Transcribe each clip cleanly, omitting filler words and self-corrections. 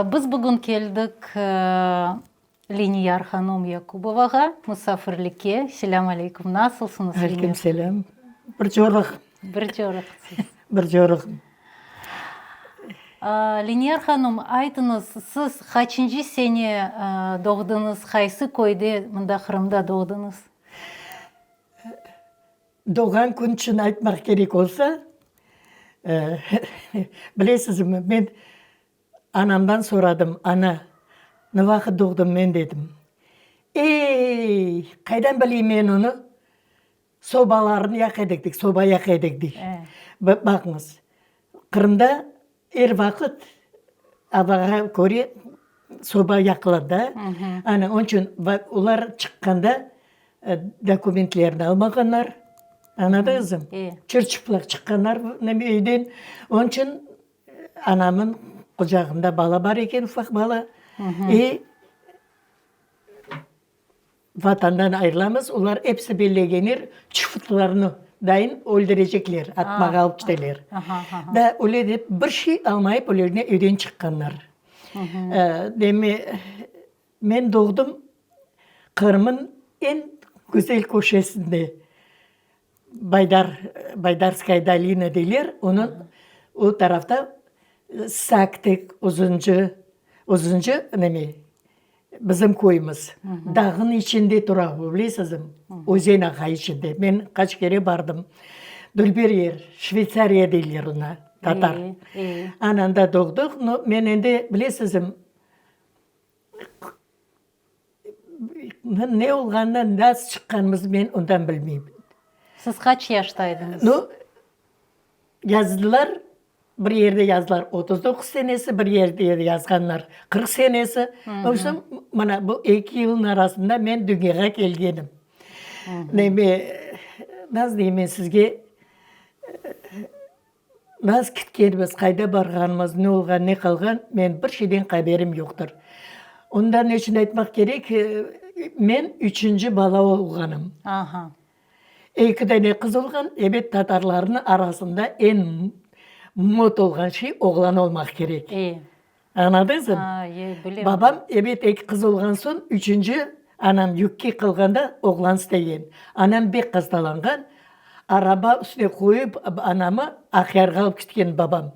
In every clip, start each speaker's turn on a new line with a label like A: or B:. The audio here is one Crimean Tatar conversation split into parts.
A: Biz bugün keldik Leniyar hanum Yakubovağa musafirlikke. Selâm aleyküm, nasılsıñız, Leniyar?
B: Aleyküm selâm. Bir coruq.
A: Bir coruqsız.
B: Bir coruq.
A: Leniyar hanum, aytıñız, siz qaçıncı sene doğdıñız, qaysı köyde, mında Qırımda doğdıñız?
B: Doğğan kün içün aytmaq kerek olsa, bilesizmi, men anamdan soradım, Ana, ne vaqıt doğdım men, dedim. Ey, qaydan bileyim men onı, sobalarnı yaqa edik, dey, soba yaqa edik, dey. Baqıñız, Qırımda Er vaqıt avağa köre soba yaqıla da. Ana, onıñ içün olar çıqqanda dokumentlerini almağanlar. Añladıñızmı? Çır-çıplaq çıqqanlar evden. Onıñ içün anamnıñ qucağında bala bar eken, ufaq bala. E, Vatandan ayırılamız, olar episi bellegenler, çufutlarnı dayın öldürecekler, atmağa alıp kiteler. Da öyle dep bir şey almayıp ölerine evden çıqqanlar. Demi, men doğdım Qırım'ın eñ güzel köşesinde, Baydar, Baydarskaya dolina deyler, onıñ o tarafta Saktik, Uzuncı, Uzuncı neme, Bizim köyümiz dağnıñ içinde tura, bilesizmi, özen ağa içinde. Men qaç kere bardım. Dülber yer, Şveytsariya deyler onı, tatar. Ana anda doğdıq. No, men endi, bilesizmi, ne olğanını, nasıl çıqqanımıznı men ondan bilmeyim.
A: Siz qaç yaşta ediñiz?
B: No, yazdılar, Bir yerde yazdılar 39 senesi, bir yerde yazğanlar 40 senesi. Vobşem, mına bu eki yılnıñ arasında men dünyağa kelgenim. Neme, nasıl deyim men sizge, nasıl ketkenimiz, qayda barğanımız, ne olğan, ne qalğan, men bir şeyden haberim yoqtır. Ondan ne içün aytmaq kerek, men üçünci bala olğanım. Eki dane qız olğan, ebet, tatarlarnıñ arasında eñ mot olğan şey oğlan olmaq kerek. Añladıñızmı? Babam, ebet, eki qız olğan soñ, üçünci, anam yükke qalğanda oğlan istegen. Anam bek hastalanğan, araba üstüne qoyıp anamı Aqyarğa alıp ketken babam.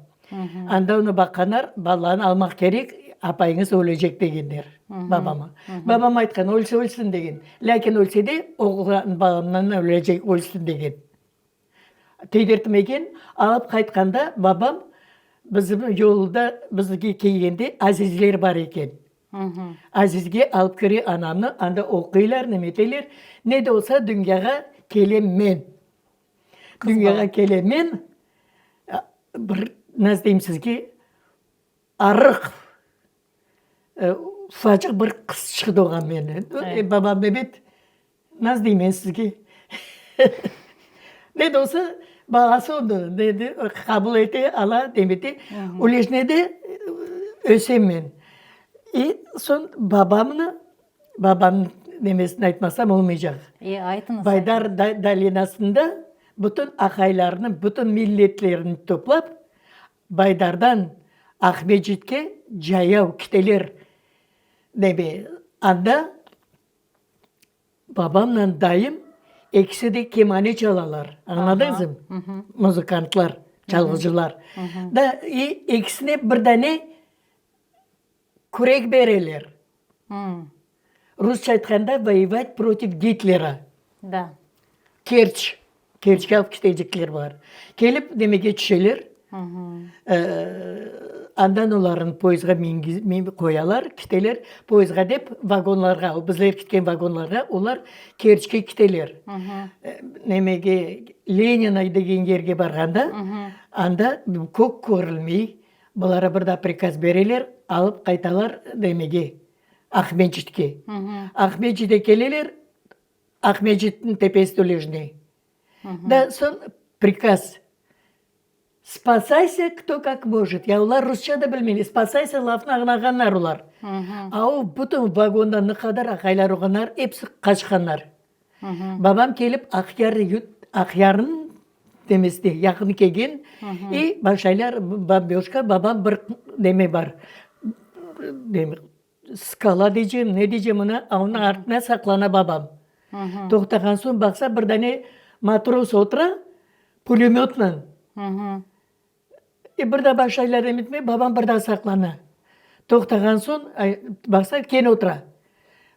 B: Anda onı baqqanlar, balanı almaq kerek, apayıñız ölecek degenler babama. Babam aytqan, ölse ölsün degen. Lâkin ölse de, oğlan balamdan ölecek, ölsün degen. Tiydirtmegen, alıp qaytqanda babam bizim yolda bizge kelgende azizler bar eken. Azizge alıp kire anamnı, anda oquylar, nemeteler. Ne de olsa dünyağa kelem men. Dünyağa kelem men, bir, nasıl deyim sizge, arıq, ufacıq bir qızçıq doğan meni. Babam ebet, nasıl deyim men sizge, ne de olsa balası oldı, dedi, qabul ete, ala, demete. Öyle de ösem men. I soñ babamnı Babamnıñ nemesini aytmasam olmaycaq.
A: E, aytıñız.
B: Baydar dolinasında bütün aqaylarnı, bütün milletlerni toplap, Baydardan Aqmescitke cayav kiteler. Neme, anda babamla dayım ekisi de kemane çalalar, añladıñızmı? Muzıkantlar, çalğıcılar. Da, i ekisine bir dane Kürek bereler. Rusça aytqanda, voyevat protiv Gitlera.
A: Da.
B: Kerç. Kerçke alıp ketecekler bular. Kelip nemege tüşeler, andan olarnı poyezdğa qoyalar, kiteler. Poyezdğa dep, vagonlarğa, bizler ketken vagonlarğa olar Kerçke kiteler. Nemege, Lenino degen yerge barğanda, anda kök körülmey, Bulara bir daa prikaz bereler, alıp qaytalar nemege, Aqmescitke. Aqmescite keleler, Aqmescitniñ tepesi tölejnıy. Da soñ prikaz, Spasaysa, kto kak mojet. Ya olar rusça da bilmeyler, spasaysa lafnı añlağanlar olar. A o bütün vagonda ne qadar aqaylar olğanlar, episi qaçqanlar. Babam kelip Aqyar, Aqyarnıñ demesine yaqın kelgen, i başlaylar bombejka, babam bir neme bar. Skala deycem, ne deycem ona, a onıñ artına saqlana babam. Toqtağan soñ baqsa, bir dane matros otura pulemötnen. E, bir daa başlaylar emitmege, babam bir daa saqlana. Toqtağan soñ, baqsa, kene otura.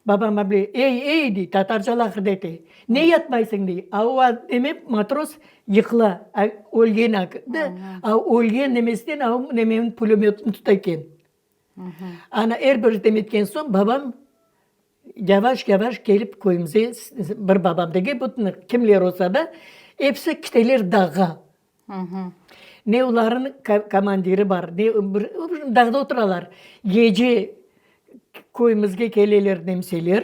B: Babam able, ey, ey, dey, tatarca laqırdı ete, ne yatmaysıñ, dey. A o neme, matros yıqıla, ölgen, a ölgen nemesinden a o nemeniñ pulemötini tuta eken. Ana, er bir demetken soñ babam yavaş-yavaş kelip köyümizge, bir babam degil, bütün kimler olsa da, episi kiteler dağğa. Ne olarnıñ komandiri bar, ne bir, dağda oturalar. Gece köyümizge keleler nemseler,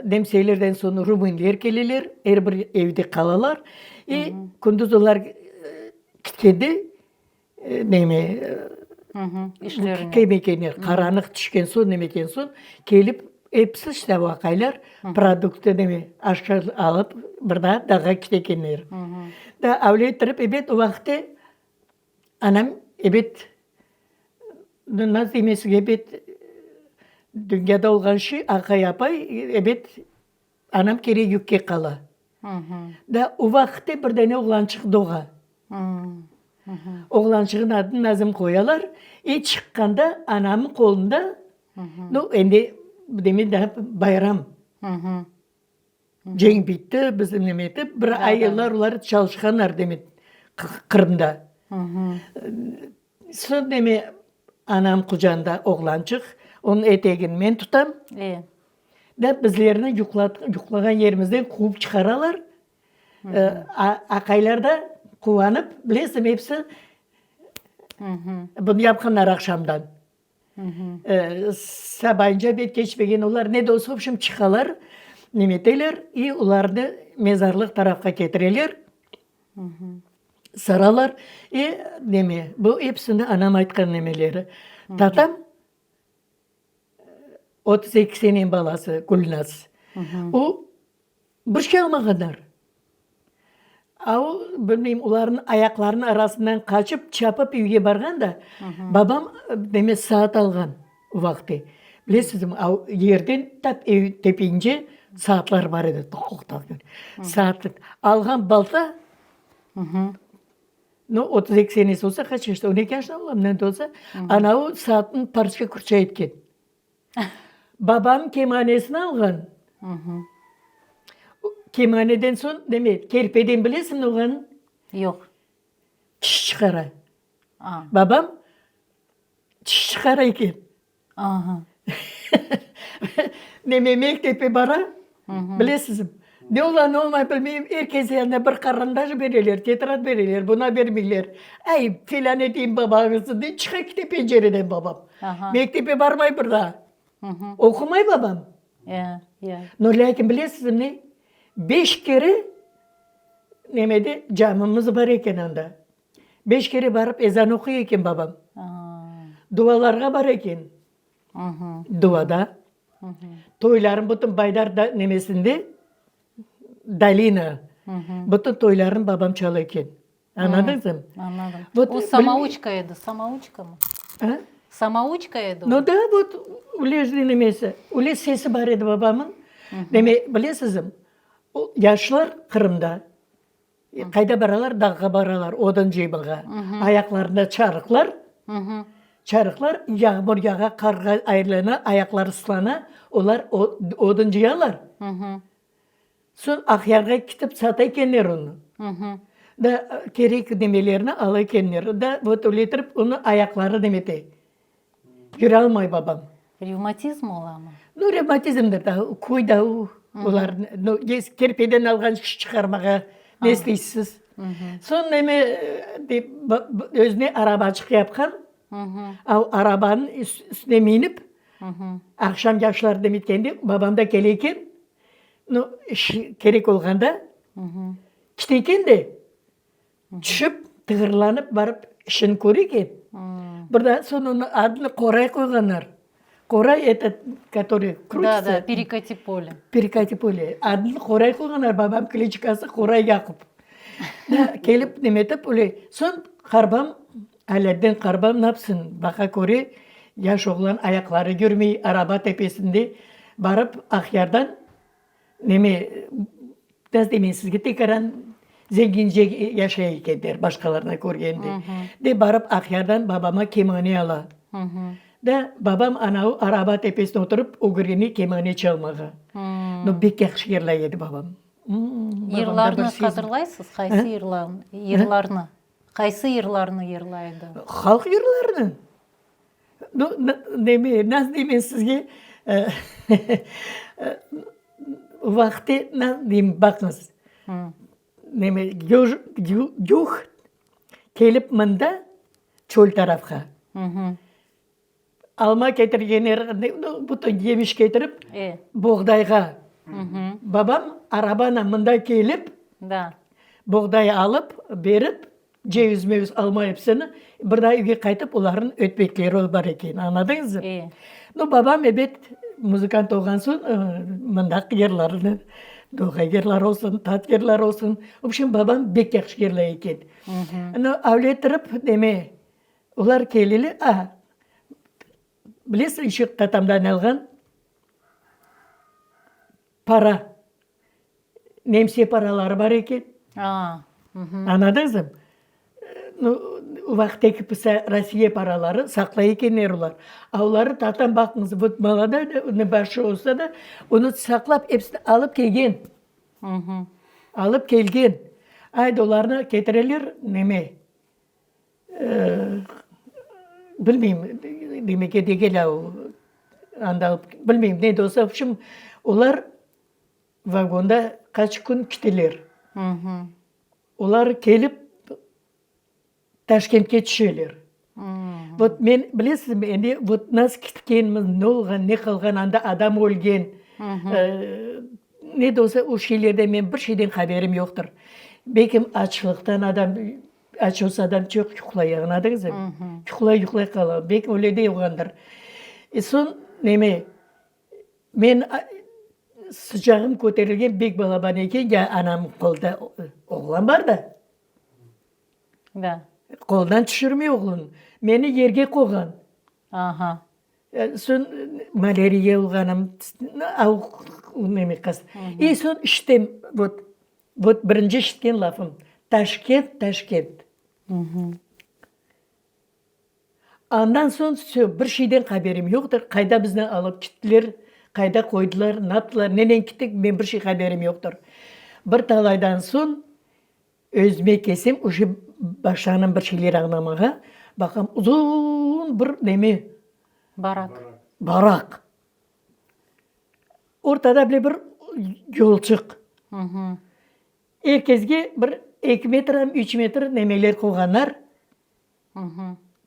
B: nemselerden soñ rumınler keleler, er bir evde qalalar. I kündüz olar kitkende, Neme,
A: İşlerine.
B: Kelmegenler, qaranlıq tüşken soñ, nemeken soñ kelip, episi işte aqaylar produktı, neme, aşa alıp, bir daa dağğa ketekenler. Da avle ettirip, ebet, o vaqıtte anam, ebet, nasıl demesige, ebet, dünyada olğan şey, aqay, apay, ebet, Anam kere yükke qala. Da o vaqıtte bir dane oğlançıq doğa. Oğlançığın adını Nazım qoyalar. E çıqqanda anamnıñ qolunda, nu, endi demek daa bayram. Cenk bitti, bizim neme etip, bir ay yıllar olar çalışqanlar demek Qırımda. Soñ neme anam qucağında oğlançıq, onıñ etegini men tutam. Da bizlerni yuqlağan yerimizden quvıp çıqaralar. Aqaylar da quvanıp, bilesiñ, episi bunı yapqanlar aqşamdan. Sabayınca bet keçmegen olar, ne de olsa, vobşem, çıqalar, nemeteler i olarnı mezarlıq tarafqa ketireler, saralar. I neme, bu episini anam aytqan nemeleri. Tatam 32 seneniñ balası Gülnaz. O, bir şey almağanlar. A o, bilmeyim, olarnıñ ayaqlarınıñ arasından qaçıp, çapıp evge barğan da, babam, demek, saat alğan o vaqıtte. Bilesizmi, a yerden tap ev tepence saatlar bar edi, toq-toq saat. Alğan balta, Nu, 32 senesi olsa, qaç yaşta, on eki yaşında olam, ne de olsa, anavı saatnı parça-kürça etken. Babam kemanesini alğan. Kemaneden soñ, neme, kerpeden bilesiñmi ne olğanın?
A: Yoq.
B: Tiş çıqara. Babam tiş çıqara eken.
A: Aha.
B: Neme, mektepke bara, bilesizmi, ne ola, ne olmay bilmeyim, er kes yanına bir qarandaş bereler, tetrad bereler, buna bermeyler. Ay, felân eteyim babañıznı, dey, çıqa kete pencereden babam. Mektepke barmay bir daa. Oqumay babam.
A: Ya, ya.
B: No, lâkin bilesizmi ne? Beş kere nemede camimiz bar eken anda. Beş kere barıp ezan oquy eken babam. Dualarğa bara eken. Duada. Toyların bütün Baydar nemesinde, dolina, bütün toyların babam çala eken. Añladıñızmı?
A: Añladım. O samouçka edi, samouçkamı?
B: A?
A: Samouçka edi o?
B: Nu da, vot, öyle nemesi, öyle sesi bar edi babamıñ. Deme, bilesizmi, yaşlar Qırımda Qayda baralar? Dağğa baralar, odun cıymağa. Ayaqlarında çarıqlar, çarıqlar, yağmur yağa, qarğa aylana, ayaqları ıslana, olar odun cıyalar. Soñ Aqyarğa ketip sata ekenler onı. Da kerek nemelerini ala ekenler. Da vot öyle etip onı ayaqları nemete, Yüre almay babam.
A: Revmatizm olamı?
B: Nu, revmatizmdir da, köy da olar, nu, kerpeden alğan şiş çıqarmağa ne isteysiz? Soñ neme dep, özüne arabaçıq yapqan, a arabanıñ üstüne minip, aqşam yaşlar demetkende, babam da kele eken, nu, iş kerek olğanda, kete eken de, Tüşip, tığırlanıp barıp işini köre ki, bir daa soñ onıñ adını Qoray qoyğanlar. Qoray etot, kotorıy krutitsa.
A: Da, da, perekati pole.
B: Perekati pole. Adını Qoray qoyğanlar, babam kliçkası Qoray Yaqub. Da, kelip neme etip, öyle. Soñ qarbam, Alâddin qarbam napsın, baqa köre. Yaş oğlan ayaqları yürmey, araba tepesinde barıp Aqyardan neme, nasıl deyim men sizge, tekaran zengince yaşay ekenler başqalarına körgende. De barıp Aqyardan babama kemane ala. Da babam anavı araba tepesine oturıp ögürene kemane çalmağa. No, bek yahşı yırlay edi babam.
A: Yırlarnı hatırlaysız, qaysı yırlarnı? Qaysı yırlarnı yırlay edi?
B: Halq yırlarını. Nu, neme, nasıl deyim men sizge, vaqtı, nasıl deyim, baqıñız, neme, göh kelip mında, çöl tarafqa, alma ketirgenler, bütün yemiş ketirip, boğdayğa, babam arabanen mında kelip, boğday alıp, berip, Ceviz-meviz alma epsini, bir daa üyge qaytıp olarnıñ ötmekleri bar eken, añladıñızmı?
A: E.
B: Nu, babam, ebet, muzıkant olğan soñ, mındaq yırlarnı, noğay yırları olsun, tat yırları olsun, v obşem, babam bek yahşı yırlay eken. Nu, avle turıp, neme, olar keleli, a, bilesiñ, şu tatamdan alğan para. Nemse paraları bar eken. Añladıñızmı? Nu, o vaqıttaki pisa Rossiya paraları saqlay ekenler olar. A oları tatam baqıñız, vot molodoy da, başı olsa da, onı saqlap episini alıp kelgen. Alıp kelgen. Aydı olarnı ketireler neme, bilmeyim, nemege degil o, anda bilmeyim, ne de olsa, v obşem, olar Vagonda qaç kün kiteler. Olar kelip Taşkentke tüşeler. Vot men, bilesizmi, endi vot nasıl kitkenmiz, ne olğan, ne qalğan, anda adam ölgen, ne de olsa o şeylerden men bir şeyden haberim yoqtır. Belkim açlıqtan adam, aç olsa adam çoq yuqlay, añladıñızmı? Yuqlay, yuqlay qala, belki öyle de olğandır. E, soñ neme, Men sıcağım köterilgen bek balaban eken, ya anam qolda oğlan bar da.
A: Da.
B: Qoldan tüşürmey oğlunı. Meni yerge qoyğan.
A: Aha.
B: Soñ malâriya olğanım, i soñ iştem, vot, vot birinci işitken lafım, Taşkent, Taşkent. Andan soñ vsö, bir şeyden haberim yoqtır, qayda bizni alıp kittiler, qayda qoydılar, naptılar, nenen kittik, men bir şey haberim yoqtır. Bir talaydan soñ özüme kelsem, uje başlanım bir şeyler añlamağa, baqam uzun bir neme.
A: Barak.
B: Barak. Ortada bile bir yolçıq. Er kesge bir eki metr em üç metr nemeler qoyğanlar.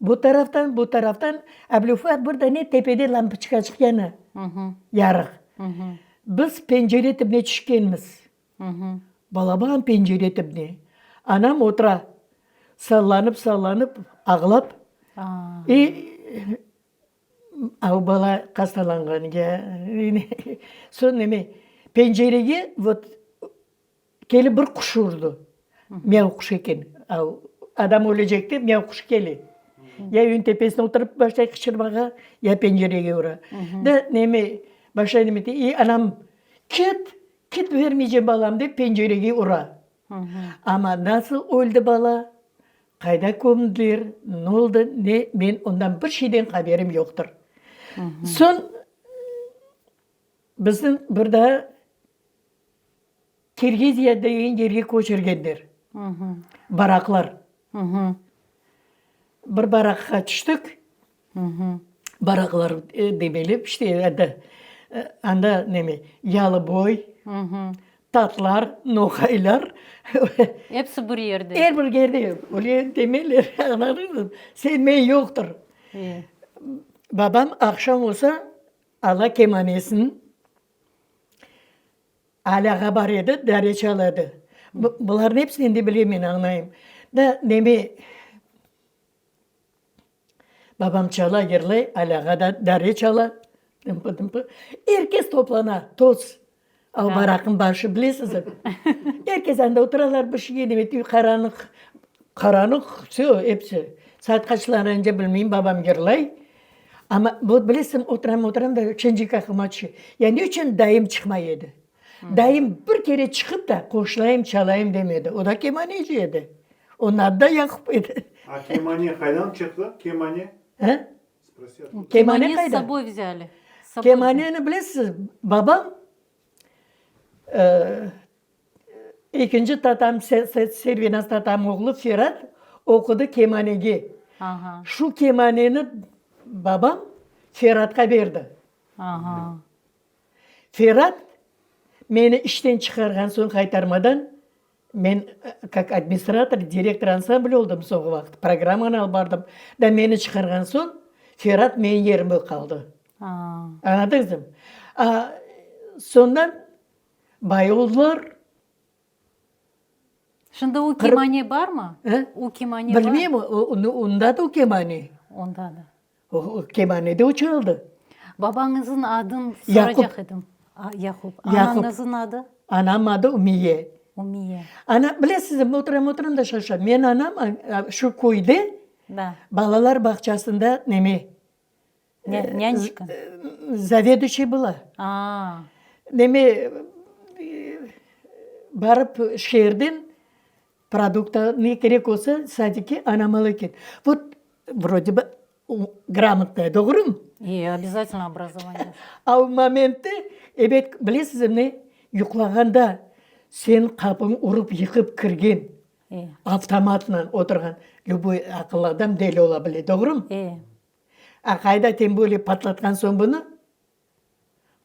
B: Bu taraftan, bu taraftan, a bile ufaq bir dane tepede lampoçkaçıq yana, yarıq. Biz pencere tibine tüşkenmiz. Balaban pencere tibine. Anam otura, sallanıp-sallanıp ağlap, i o bala hastalanğan ya, soñ neme, pencerege vot Kelip bir quş urdı. Miyav quş eken. Adam ölecekte miyav quş kele. Ya ün tepesine oturıp başlay qıçırmağa, ya pencerege ura. Da neme, başlay neme ete, i anam, Kit, kit bermeycem balam dep pencerege ura. Amma nasıl öldi bala, qayda kömdiler, ne oldı, ne, men ondan bir şeyden haberim yoqtır. Soñ bizni bir daa Kirgiziya degen yerge köçürgenler. Baraklar. Bir barakqa tüştik. Baraklar demeli, işte, anda, anda neme, Yalıboy, tatlar, noğaylar.
A: Episi bir yerde.
B: Er bir yerde. Öyle demeler, añladıñızmı? Sen, men yoqtır. Babam aqşam olsa, ala kemanesini. Alâ bar edi, dare çala edi. Bularnıñ episini endi bilem men, añlayım. Da, neme, babam çala, yırlay, Alâğa da dare çala, dımpı-dımpı. Er kes toplana, toz. A o baraqnıñ başı, bilesiz, er kes anda oturalar, bir şey neme, qaranlıq, qaranlıq, vsö, episi. Saat qaçlarınca bilmeyim, babam yırlay. Amma, vot, bilesiñ, oturam, oturam da, şencik aqlıma tüşe. Ya ne içün dayım çıqmay edi? Dayım bir kere çıqıp da, qoşulayım, çalayım demedi. O da kemaneci edi. Onıñ adı da Yaqup edi.
C: A kemane qaydan çıqtı, kemane?
B: He? Kemane qaydan? Kemaneni bilesiz, babam, Ekinci tatam, Servinaz tatam oğlu Ferat oqudı kemanege. Şu kemaneni babam Feratqa berdi. Ferat meni işten çıqarğan soñ qaytarmadan, men kak administrator, direktor ansambl oldım soñki vaqıt, programmanı alıp bardım, da meni çıqarğan soñ Ferat menim yerimde qaldı. Añladıñızmı? Soñdan Bay oldılar.
A: Şimdi o kemane barmı? O kemane bar?
B: Bilmeyim, onda da o kemane.
A: Onda da.
B: O kemane de o çaldı.
A: Babañızıñ adın soracaq edim. Yaqub. Anañızıñ adı?
B: Anam adı Ümiye.
A: Ümiye.
B: Ana, bilesizmi, oturam, oturam da şaşam. Men anam şu köyde balalar bağçasında neme,
A: Nyançka.
B: Zaveduşiy была. Neme, barıp şeerden produkta ne kerek olsa, sadikke anam ala eken. Vot, vrode bı, gramotnaya, doğrumı?
A: E, obязательно obrazovание.
B: A o momentte, ebet, bilesizmi ne, yuqlağanda sen qapıñı urıp yıqıp kirgen, avtomatnen oturğan lüboy aqıllı adam deli ola bile, doğrumı?
A: E.
B: A qayda tem böyle patlatqan soñ bunı?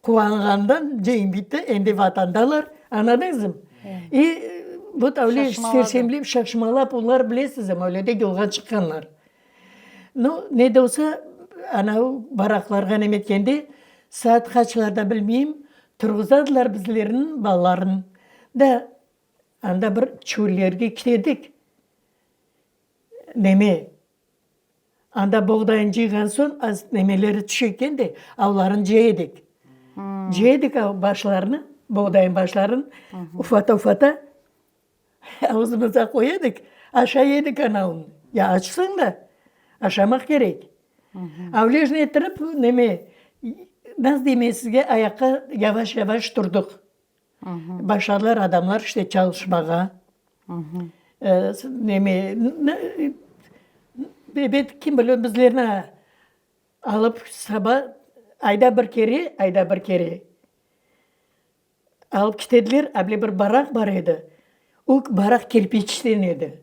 B: Quvanğandan ceñ bitti, endi vatandalar, añladıñızmı? İ vot öyle sersemlep, şaşmalap olar, bilesizmi, öyle de yolğa çıqqanlar. Nu, ne de olsa, anavı baraqlarğa neme etkende, saat qaçlarda bilmeyim, turğuzadılar bizlerniñ balalarnı. Da, anda bir çöllerge kitedik, neme, Anda boğdayını cıyğan soñ az nemeleri tüşe eken de, avlarını cıya edik. Cıya edik av başlarını, boğdayın başlarını ufata-ufata avuzımıza qoya edik, aşay edik anavını. Ya açsıñ da, aşamaq kerek. Avlejni ettirip neme, nasıl deyim men sizge, ayaqqa yavaş-yavaş turdıq. Başladılar adamlar işte çalışmağa. Neme, ebet, kim bilir, bizlerni alıp saba ayda bir kere, ayda bir kere alıp ketediler, able bir baraq bar edi, o baraq kirpiçten edi.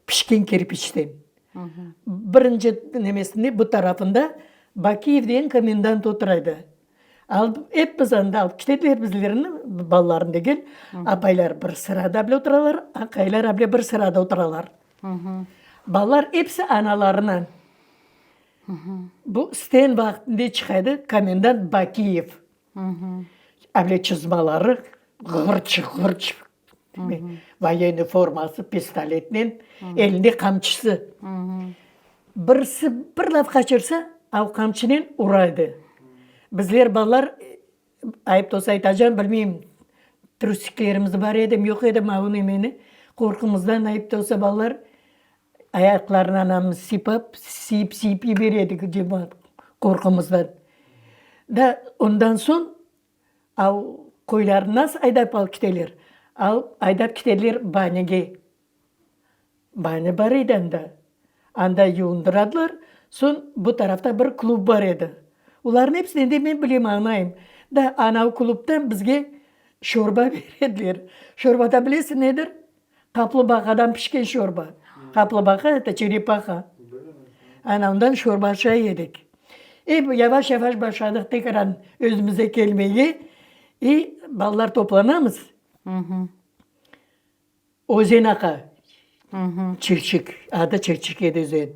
B: Pişken kirpiçten. Birinci nemesinde, bu tarafında Bakiyev degen komendant otura edi. Alıp, epimiz anda alıp ketediler bizlerni, balalarnı degil, apaylar bir sırada bile oturalar, aqaylar bile bir sırada oturalar. Balalar episi analarınan. Bu sten vaqtında çıqa edi komendant Bakiyev. Able çızmaları ğırç-ğırç Voyennıy forması, pistoletnen, elinde qamçısı. Birisi bir laf qaçırsa, av qamçınen ura edi. Bizler balalar, ayıp olsa aytacağım, bilmeyim, trusiklerimiz bar edimi, yoq edimi, av nemeni, qorqumızdan ayıp olsa balalar ayaqlarını anamız sıypap, sıyıp-sıyıp yibere edik cemaat, qorqumızdan. Da ondan soñ Al, qoylarnı nasıl aydap alıp kiteler? Al, aydap kiteler banege. Bane bar edi anda. Anda yuvundıradılar, soñ bu tarafta bir klub bar edi. Olarnıñ episini endi men bilem, añlayım. Da, anavı klubda bizge şorba berediler. Şorbada bilesiñ nedir? Qaplıbaqadan pişken şorba. Qaplıbaqa, eto çerepaha. Ana ondan şorba aşay edik. E, yavaş-yavaş başladıq tekrar özümize kelmege. İ balalar toplanamız. Özen aqa. Çirçik, adı Çirçik edi özen.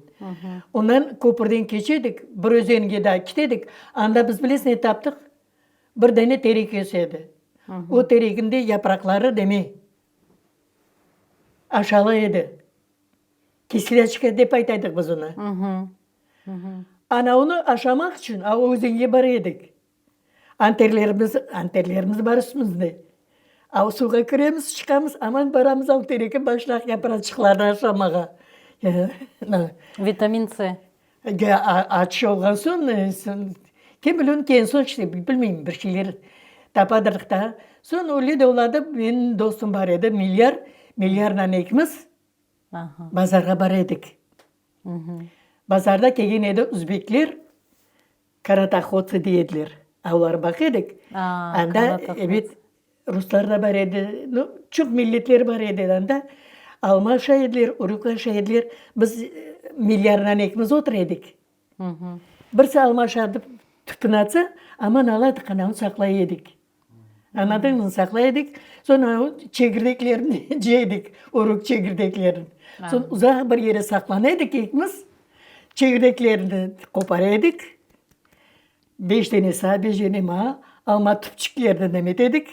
B: Ondan köpürden keçe edik, bir özenge daa kete edik. Anda biz bilesiñ ne taptıq? Bir dane terek öse edi. O tereginde yapraqları deme. Aşalı edi. Kislâçka dep aytaydıq biz onı. Ana onı aşamaq içün a özenge bara edik. Anterlerimiz, anterlerimiz bar üstümizde. A suvğa kiremiz, çıqamız, aman baramız al terekke başlaq yapraçıqlarnı aşamağa.
A: Vitamin C.
B: Aç olğan soñ, kim bilün, keyin soñ işte, bilmeyim, bir şeyler tapadırıq da. Soñ öyle de oladı, menim dostum bar edi, Milyar, Milyarnen ekimiz bazarğa bara edik. Bazarda kelgen edi üzbekler, Karatahodtsı dey ediler. A olar baq edik. Anda, ebet, ruslar da bar edi, nu, çoq milletler bar edi anda. Alma aşay ediler, urük aşay ediler. Biz milyarnen ekimiz otura edik. Birisi alma aşadıp tüpüni atsa, aman aladıq, ana, onı saqlay edik. Añladıñmı? Saqlay edik. Soñ o çegirdeklerini cey edik, uruk çegirdeklerini. Soñ uzaq bir yere saqlana edik ekimiz. Çegirdeklerini qopara edik. Beş dene sağa, beş dene mağa alma tüpçüklerini nemet edik.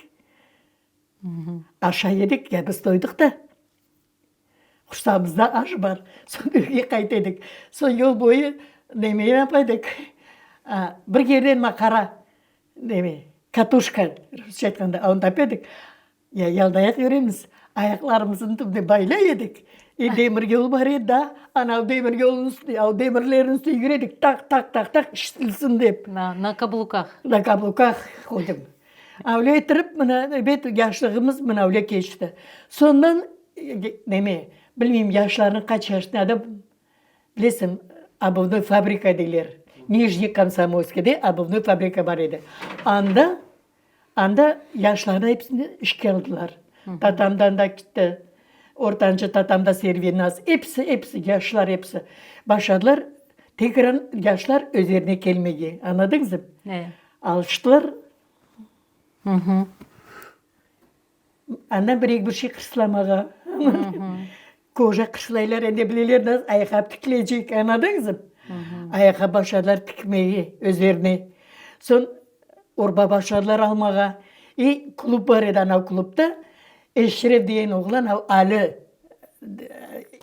B: Aşay edik, ya biz toydıq da. Qursağımızda aş bar. Soñ evge qayta edik. Soñ yol boyu neme yapa edik? Bir yerden maqara, neme, katuşka, rusça aytqanda, onı tapa edik. Ya yaldayaq yüremiz. Ayaqlarımıznı tübüne baylay edik. E, demir yol bar edi da, anav demir yolnıñ üstünde, av demirlerniñ üstünde yüre edik, taq, taq, taq, taq, işitilsin dep.
A: Na kablukah.
B: Na kablukah qoydım. Avle ettirip, mına, ebet, yaşlığımız mına öyle keçti. Soñdan, neme, bilmeyim, yaşlarnıñ qaç yaşında da, bilesiñ, obuvnoy fabrika deyler, Nijniy Komsomolskiyde obuvnoy fabrika bar edi. Anda, anda yaşlarnı episini işke aldılar. Tatam da anda kitti, ortancı tatam da Servinaz, episi, episi, yaşlar episi. Başladılar tekrar yaşlar özlerine kelmege, añladıñızmı? Alıştılar. Andan bir-eki bir şey qırslamağa. Koja qırslaylar, endi bileler nasıl ayaqqap tikilecek, añladıñızmı? Ayaqqap başladılar tikmege özlerine. Soñ urba başladılar almağa. İ klub bar edi, anav klubda Eşref degen oğlan, av Ali,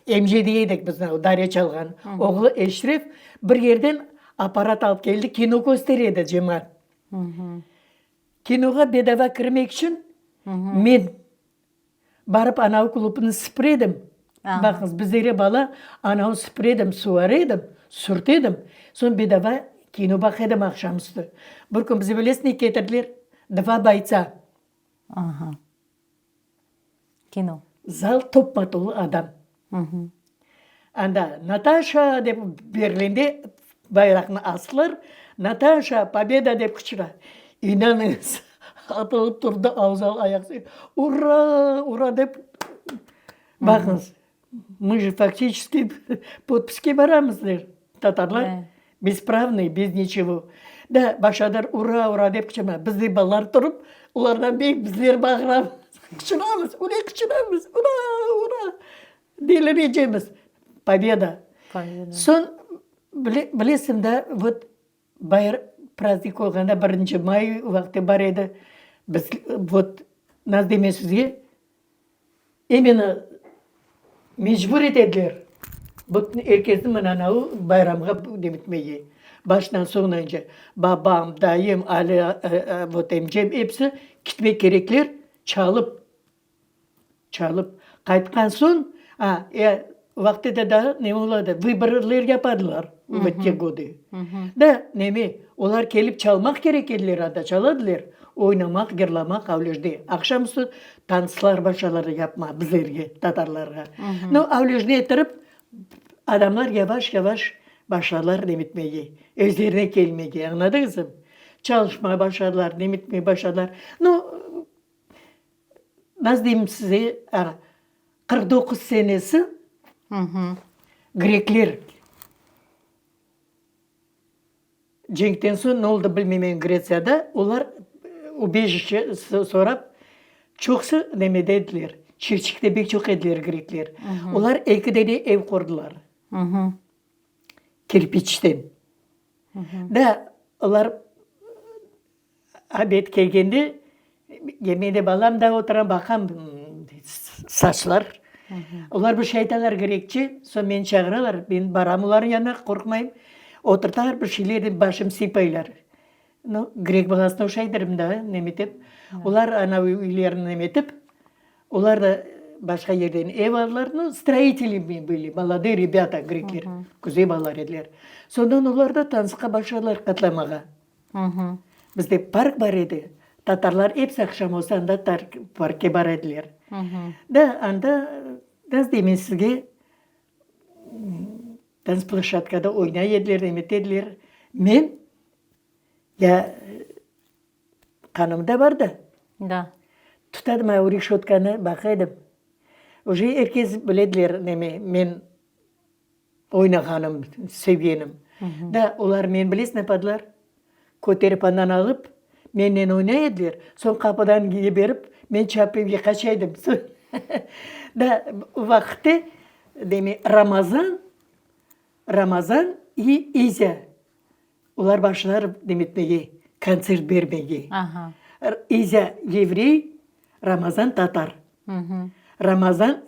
B: emce dey edik biz, dare çalğan oğlu Eşref bir yerden apparat alıp keldi, kino köstere edi cemaat. Kinoğa bedava kirmek içün men barıp anav klubnı süpüre edim. Baqıñız, bizlere bala, anavı süpüre edim, suvara edim, sürte edim. Soñ bedava kino baqa edim aqşam üstü. Bir kün bizi bilesiñ ne ketirdiler? Dva boytsa.
A: Kino.
B: Zal topma-tolu adam. Anda Nataşa dep Berlinde bayraqnı astılar, Nataşa, pobeda dep qıçıra. İnanıñız, atılıp turdı avzal ayaq Ura, ura dep. Baqıñız, mı je faktiçeski podpiske baramız der tatarlar. Bespravnıy, bez niçego. Da, başadır ura, ura dep qıçırma. Biz de balalar turıp, olardan bek bizler bağıramız, qıçıramız, öyle qıçıramız, ura, ura, delirecemiz. Pobeda.
A: Pobeda.
B: Soñ, bile, bilesiñ da, vot, bayram, prazdnik olğanda, birinci may vaqtı bar edi, biz, vot, nasıl deyim sizge, İmенно mecbur etediler bütün er kesni mına anavı bayramğa demitmege. Başından soñunance babam, dayım, Ali, vot emcem episi kitmek kerekler çalıp, çalıp. Qaytqan soñ, a, e, vaqtida daa ne oladı, vıborlar yapadılar v te godı. Da, neme, olar kelip çalmaq kerek ediler anda, çaladılar. Oynamaq, yırlamaq avlejde. Aqşam üstü tantslar başladılar yapma bizlerge, tatarlarğa. No, avlejni ettirip, adamlar yavaş-yavaş başladılar nemitmege, özlerine kelmege, añladıñızmı? Çalışmağa başladılar, nemitmege başladılar. No, nasıl deyim size, 49 senesi grekler Cenkten soñ ne oldı bilmeymen Gretsiyada, olar ubejişçe sorap, çoqusı nemede ediler, Çirçikte pek çoq ediler grekler. Olar eki dene ev qurdılar, kirpiçten. Da, olar Obed kelgende, men de balam da oturam, baqam, saçlar. Olar bir şey aytalar grekçe, soñ meni çağıralar, men baram olarnıñ yanına, qorqmayım. Oturtalar, bir şeyler dep başım sıypaylar. Nu, grek balasına oşaydırım da, nemetip. Olar ana üylerini nemetip, olar da. Başqa yerden ev aldılar. Nu, stroiteli byli, molodые rebâta, grekler, güzel balalar ediler. Soñdan olar da tantsqa başladılar qatlamağa. Bizde park bar edi, tatarlar episi aqşam olsa anda parkke bara ediler. Da, anda, nasıl deyim men sizge, tansploşadkada oynay ediler, neme ediler. Men, ya Qanımda bar da.
A: Da.
B: Tutadım o reşötkanı, baqa edim. Uje er kes bilediler neme, men oynağanım, sevgenim. Da, olar meni bilesiñ napadılar? Köterip andan alıp, mennen oynay ediler, soñ qapıdan yiberip, men çapıp evge qaça edim. Da, o vaqıtte, deme, Ramazan, Ramazan i İzâ Olar başlar demetmege, kontsert bermege. İzâ yevrey, Ramazan tatar. Ramazan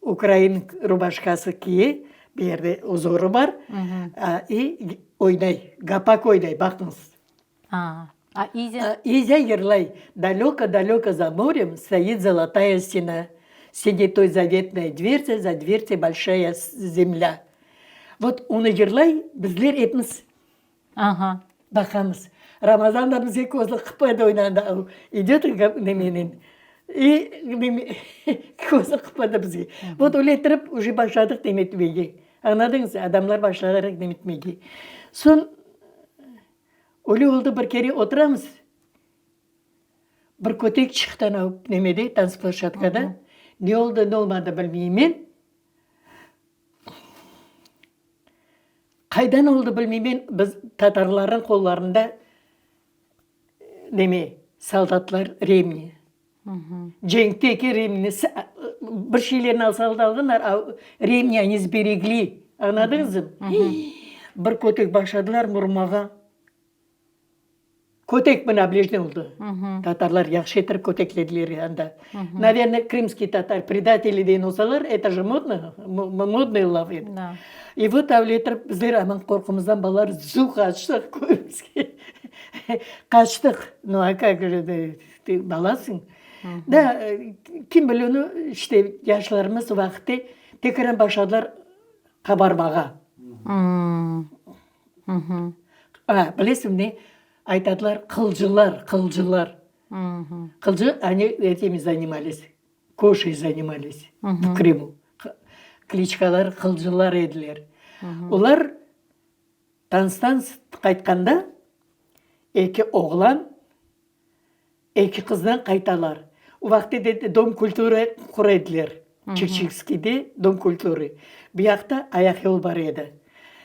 B: ukrain rubaşkası kiye, bir yerde uzorı bar, i oynay, gapak oynay, baqıñız.
A: A İzâ?
B: İzâ yırlay, Daleko, daleko za morem stoit zolotaya stena, Sine toy zavetnaya dvertsa, za dvertsay bolşaya zemlâ. Vot, onı yırlay, bizler epimiz
A: Aha.
B: baqamız. Ramazan da bizge közüni qıpaydı oynağanda, o idöt nemenen, i neme közüni qıpadı bizge. Vot, öyle ettirip uje başladıq demetmege. Añladıñız, adamlar başladılar demetmege. Soñ öyle oldı, bir kere oturamız, bir kötek çıqtı anav nemede, tansploşadkada. Ne oldı, ne olmadı bilmeymen. Qaydan oldı bilmeymen, biz tatarlarnıñ qollarında neme, soldatlar remni, cenkteki remni, bir şeylerni alsalar da alğanlar, a remni oni sberegli, añladıñızmı? Bir kötek başladılar urmağa. Kötek mına bilejne oldı. Tatarlar yahşı ettirip köteklediler anda. Naverno, krımskiy tatar predateli degen olsalar, eto je modno, modnıy laf edi. I vot avle ettirip bizler aman qorqumızdan balalar zu qaçtıq köyümizge. Qaçtıq. Nu a kak je, te balasıñ. Da, kim bile onı, işte yaşlarımız o vaqıtte tekrar başladılar qabarmağa. A, bilesiñ ne, aytadılar, qılcılar, qılcılar. Qılcı, oni etimi zanimались, koşey zanimались v Krımu. Kliçkaları qılcılar ediler. Olar tanstan qaytqanda eki oğlan, Eki qızdan qaytalar. O vaqıt edi Dom kulturı qura ediler. Çirçikskiyde Dom kulturı. Bu yaqta ayaq yol bar edi.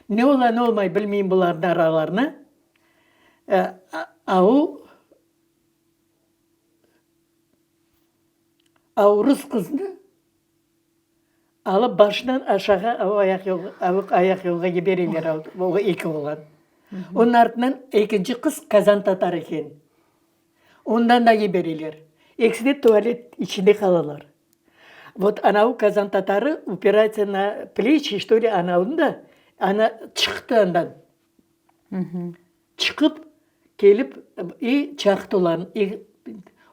B: Ne ola, ne olmay bilmeyim bularnıñ aralarına. A o, a o rus qıznı Alıp başından aşağı o ayaq yol, ayaq yolğa yibereler o eki oğlan. Onıñ artından ekinci qız qazan tatar eken. Ondan da yibereler. Ekisi de tualet içinde qalalar. Vot anavı qazan tatarı upiraytsya na pleçi, çto li, anavını da, ana çıqtı andan. Çıqıp, kelip, i çaqtı olarnı, i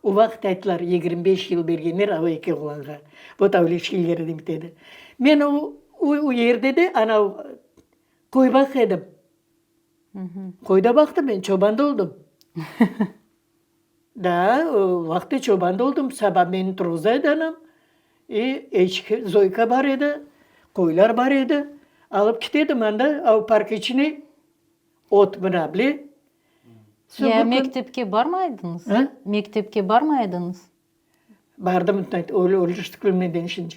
B: o vaqıt ayttılar, 25 yıl bergenler av eki oğlanğa. Vot öyle şeyler demek edi. Men o, o yerde de anav qoy baq edim. Qoy da baqtım men, çoban da oldım. Da, o vaqıtta çoban da oldım. Saba meni turğuza edi anam. I eçki, Zoyka bar edi, qoylar bar edi. Alıp kete edim anda, av park içine. Ot mına, bile.
A: Ya mektepke barmay ediñiz?
B: A?
A: Mektepke barmay ediñiz?
B: Bardım, öyle öyle şimdi.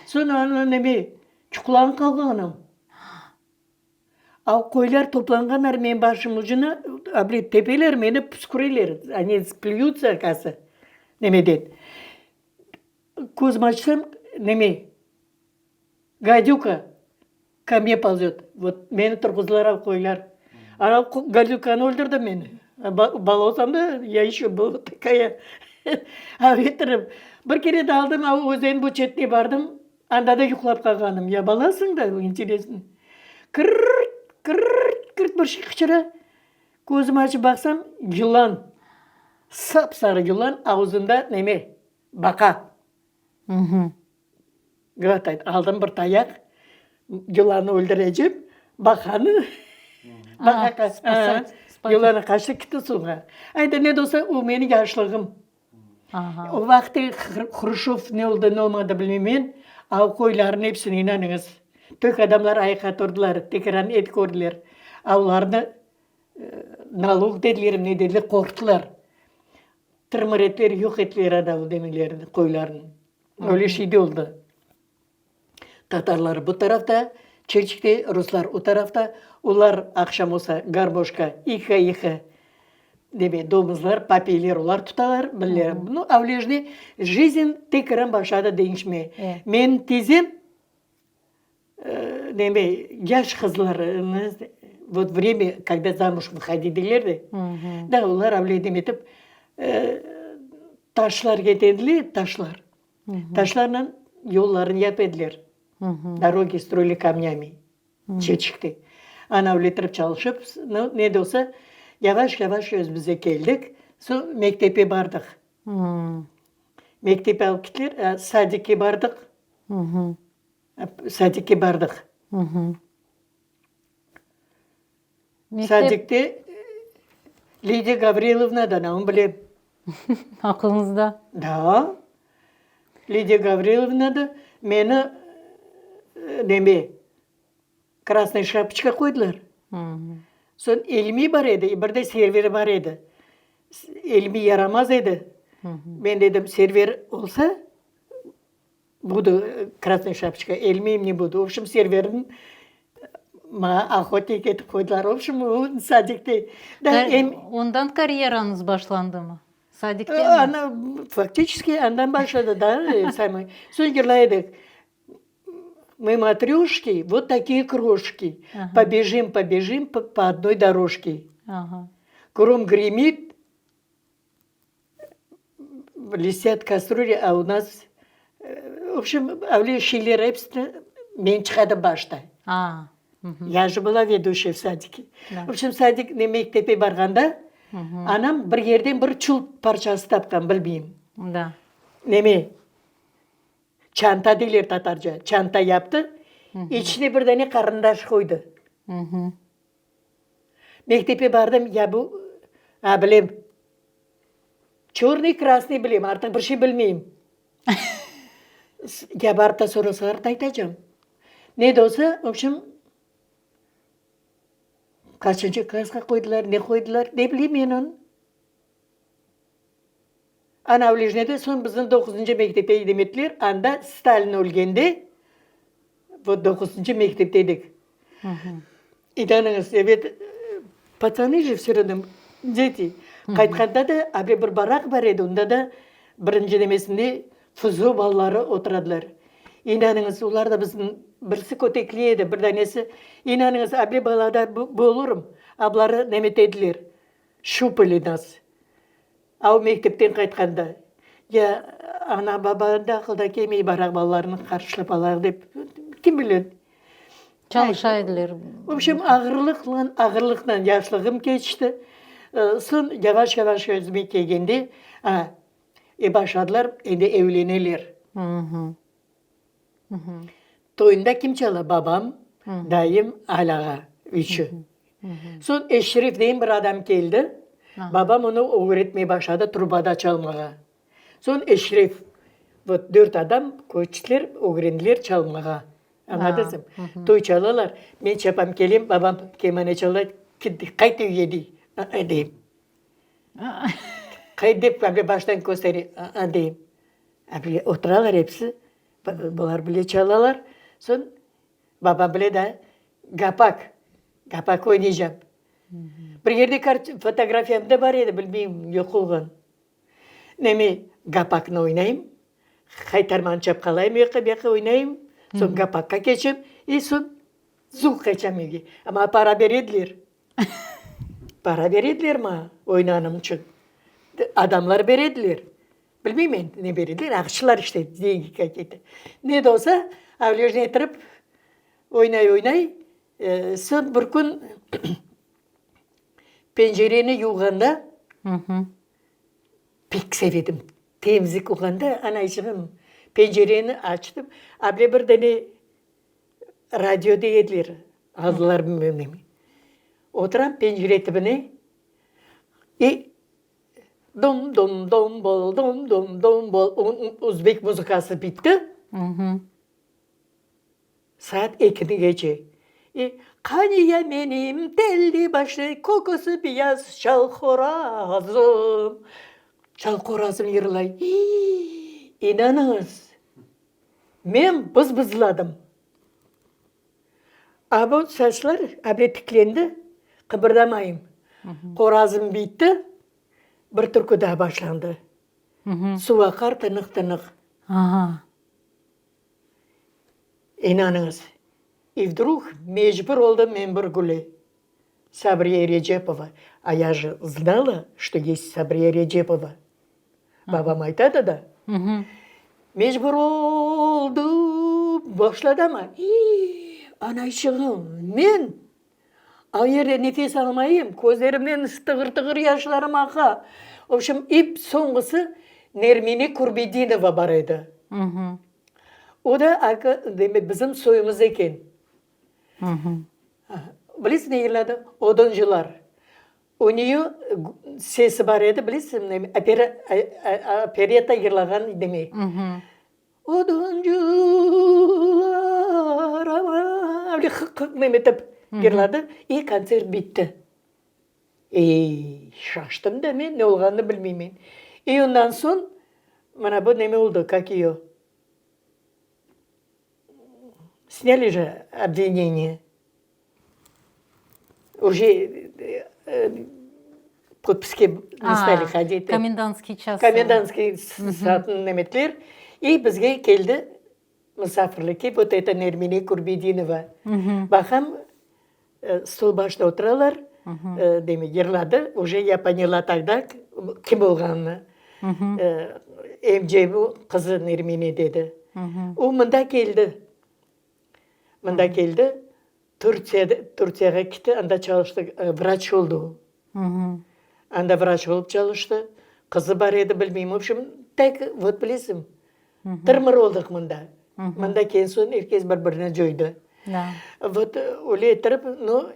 B: Soñ ana neme, çuqlanıp qalğan anam. A qoylar toplanğanlar menim başım ucuna, a bile tepeler meni püsküreler, oni plüyutsa kası, nemeden. Közüm açsam, neme, Gadüka ko mne polzöt. Vot, meni turğuzdılar al qoylar. Ana gadükanı öldürdi meni. Bala olsam da, ya еще была такая. Öğrettirim. Bir kere de aldım, a özen bu çetine bardım, anda da yuqlap qalğanım. Ya balasıñ da, interesno. Kırrt, kırrt, kırrt bir şey qıçıra. Közüm açıp baqsam, yılan. Sap-sarı yılan, ağızında neme, baqa. Глотать. Aldım bir tayaq, yılannı öldürecem, baqanı, baqa, yılanı qaçtı, ketti suvğa. Ayda, ne de olsa, o menim yaşlığım. O vaqıt Hruşçov ne oldı, ne olmadı bilmeymen, a o qoylarnıñ episini, inanıñız, tök adamlar ayaqqa turdılar, tekrar et kördiler. A olarnı nalog dedilermi, ne dediler, qorqtılar. Tırmır ettiler, yoq ettiler ana demelerni, qoylarnı. Öyle şey de oldı. Tatarlar bu tarafta, Çirçikte, ruslar o tarafta. Olar aqşam olsa garmoşka, ika-ika deme, domuzlar, papiyler olar tutalar, bile. Nu, avlejne jizn tekrar başladı deñişmeye. Menim tizem, neme, yaş qızlar, vot vremya, kogda zamuj vıhodit deyler de, da, olar avle neme etip, taşlar ketediler, taşlar. Taşlarnen yollarını yap ediler. Dorogi stroili kamnyami. Çeçikte. Ana öyle ettirip çalışıp, nu, ne de olsa, yavaş-yavaş özümüze keldik. Soñ mektepke bardıq. Mektepke alıp kettiler, sadikke bardıq. Sadikke bardıq. Sadikte Lidiya Gavrilovna da, onı bilem.
A: Aqılıñızda?
B: Da. Lidiya Gavrilovna da meni neme, Krasnaya şapoçka qoydılar. Soñ İlmi bar edi, bir de Server bar edi. İlmi yaramaz edi. Men dedim, Server olsa, Budu Krasnaya şapoçka, elmeyim ne budu. Vobşem, Serverniñ maña ohotnik etip qoydılar. Vobşem, o sadikte.
A: Ondan karyerañız başlandımı? Sadikten mi?
B: Ana, faktiçeski andan başladı da, samıy. Soñ yırlay edik. Мы matryoşki, vot takiye kroşki, pobejim, pobejim po odnoy doroşki. Grom gremit, Blistât kastrüli, a u nas, vobşem, öyle şeyler episini men çıqardım başta. Ya je была veduşaya v sadike. Vobşem, sadik, ne mektepke barğanda, anam bir yerden bir çul parçası tapqan, bilmeyim. Neme, çanta deyler tatarca, çanta yaptı, içine bir dane qarındaş qoydı. Mektepke bardım, ya bu, a, bilem, çörnıy, krasnıy bilem, artıq bir şey bilmeyim. Ya barıp da sorasalar, qaytacam. Ne de olsa, v obşem, qaçıncı klassqa qoydılar, ne qoydılar, ne bileyim men onı. Ana, Vlejnede soñ bizni doquzıncı mektepke idemettiler, anda Stalin ölgende, vot doquzıncı mektepte edik. İnanıñız, ebet, patsanı je vse ravno, deti. Qaytqanda da, able bir barak bar edi, onda da birinci nemesinde FZO balaları oturadılar. İnanıñız, olar da bizni birisi kötekley edi, bir danesi, inanıñız, able balada bolurım, abları nemete ediler, şupali nas. A o mektepten qaytqanda, ya ana-baba da aqılda kelmey, baraq balalarını qarşılap alayıq dep, kim bile.
A: Çalışa ediler.
B: Vobşem, ağırlıqla, ağırlıqla yaşlığım keçti. Soñ yavaş-yavaş özüme kelgende, a, e başladılar, endi evleneler. Toyunda kim çala? Babam, dayım, Ali ağa, üçü. Soñ Eşref degen bir adam keldi. Babam onı ögretmeye başladı trubada çalmağa. Soñ Eşref, vot dört adam köçtiler, ögrendiler çalmağa. Añladıñızmı? Toy çalalar, men çapam kelem, babam kemane çala, qayt üyge dey, a-a deyim. Qayt dep, böyle baştan köstere, a-a deyim. A oturalar episi, bular bile çalalar. Soñ babam bile daa gapak, gapak oynaycam. Bir yerde fotografiyam da bar edi, bilmeyim, yoq olğan. Neme, gapaknı oynayım, haytarmanı çapqalayım, o yaqqa, bu yaqqa oynayım, soñ gapakqa keçem, i soñ zuv qaçam evge. Amma para bere ediler. Para bere ediler maña oynağanım içün. Adamlar bere ediler. Bilmeyim endi ne berediler, aqçılar işte, dengi kakiy-to. Ne de olsa, avlejne ettirip, oynay-oynay, soñ bir kün pencereni yuvğanda, pek sevedim, temizlik olğanda, anayçığım. Pencereni açtım, able bir dane radio dey ediler, aldılar meni. Oturam pencere tübüne i dum-dum dum bol, dum-dum dum bol, özbek muzıkası bitti. Saat ekini gece. E, Qani ya menim telli başlı, köküsi beyaz çal horazım. Çal horazım yırlay. İy, inanıñız, men bız-bızladım. A bu saçlar able tiklendi, qıbırdamayım. Horazım bitti, bir türkü daa başlandı. Suv aqar tınıq-tınıq. İnanıñız, i vdrug mecbur oldım men bir güle, Sabriye Erecepova, a ya je znala, çto est Sabriye Erecepova, babam aytadı da, mecbur oldım, başladı amma, iy, anayçığım, men o yerde nefes almayım, közlerimden tığır-tığır yaşlarım aqa, v obşem, i soñğusı Nermine Kurbedinova bar edi. O da, demek, bizim soyumız eken. Bilesiñ ne yırladı? Oduncılar. U neyo sesi bar edi, bilesiñmi, opera, operetta yırlağan demek. Oduncılar, aman, öyle hıq-hıq nemetip yırladı. I kontsert bitti. Ey, şaştım da men, ne olğanını bilmeymen. I ondan soñ mına bu neme oldı, kak eyo, snyali je obvineniye, uje podpiske ne stali hodit.
A: Komendantskiy ças.
B: Komendantskiy saatnı nemetler. I bizge keldi musafirlikke vot eta Nermine Kurbedinova. Baqam, Stol başında oturalar, demek, yırladı. Uje ya poняla togda kim olğanını. Emce bu qızı Nermine dedi. O mında keldi. Mında keldi, Türkiyede, Türkiyeге kitti, anda çalıştı, vraç oldı o. Anda vraç olıp çalıştı. Qızı bar edi, bilmeyim. V obşem, tak, vot bilesiñ, Tır-mır oldıq mında. Mında kelgen soñ er kes bir-birini coydı. Vot, öyle ettirip, no,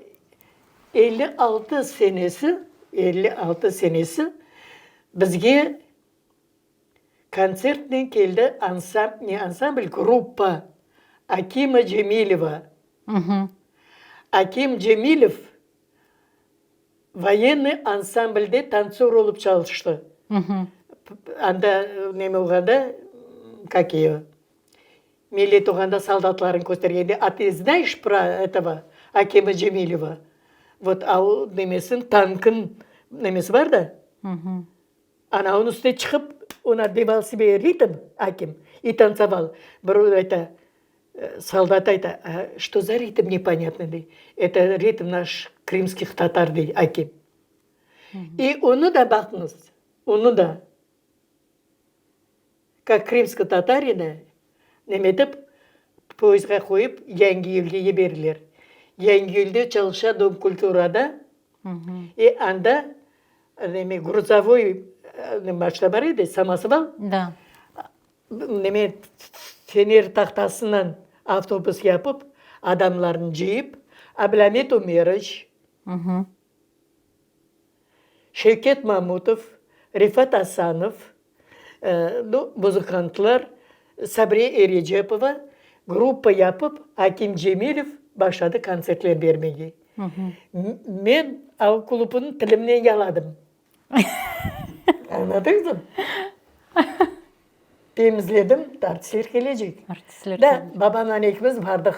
B: 56 senesi, 56 senesi bizge kontsertnen keldi ansam, ne ansambl, gruppa Akima Cemileva. Akim Cemilev Voyennıy ansamblde tantsor olıp çalıştı. Anda neme olğanda, kak eyo, millet olğanda soldatlarnı köstergende, a tı znayeş pro etogo Akima Cemileva? Vot, a o nemesin, tankın nemesi bar da, ana onıñ üstüne çıqıp, on otbival sebe ritm, Akim, i tantsoval. Bir ayta, Soldat ayta, Što za ritm neponâtnıy, dey. Eto ritm naş krımskih tatar, dey Akim. I onı da baqıñız, onı da, kak krımskiy tatarini nemetip, poyezdğa qoyıp Yangiyülge yiberdiler. Yangiyülde çalışa dom kulturada, i anda neme gruzovoy maşina bar edi, samosval.
A: Da.
B: Neme, fener tahtasından avtobus yapıp, adamlarnı cıyıp, Ablâmit Ümeroviç, Şevket Mamutov, Refat Asanov, nu, muzıkantlar, Sabriye Erecepova gruppa yapıp, Akim Cemilev başladı kontsertler bermege. Men al klubnı tilimnen yaladım. Añladıñızmı? Temizledim, artistler kelecek.
A: Artistler
B: Da, babamla ekimiz bardıq.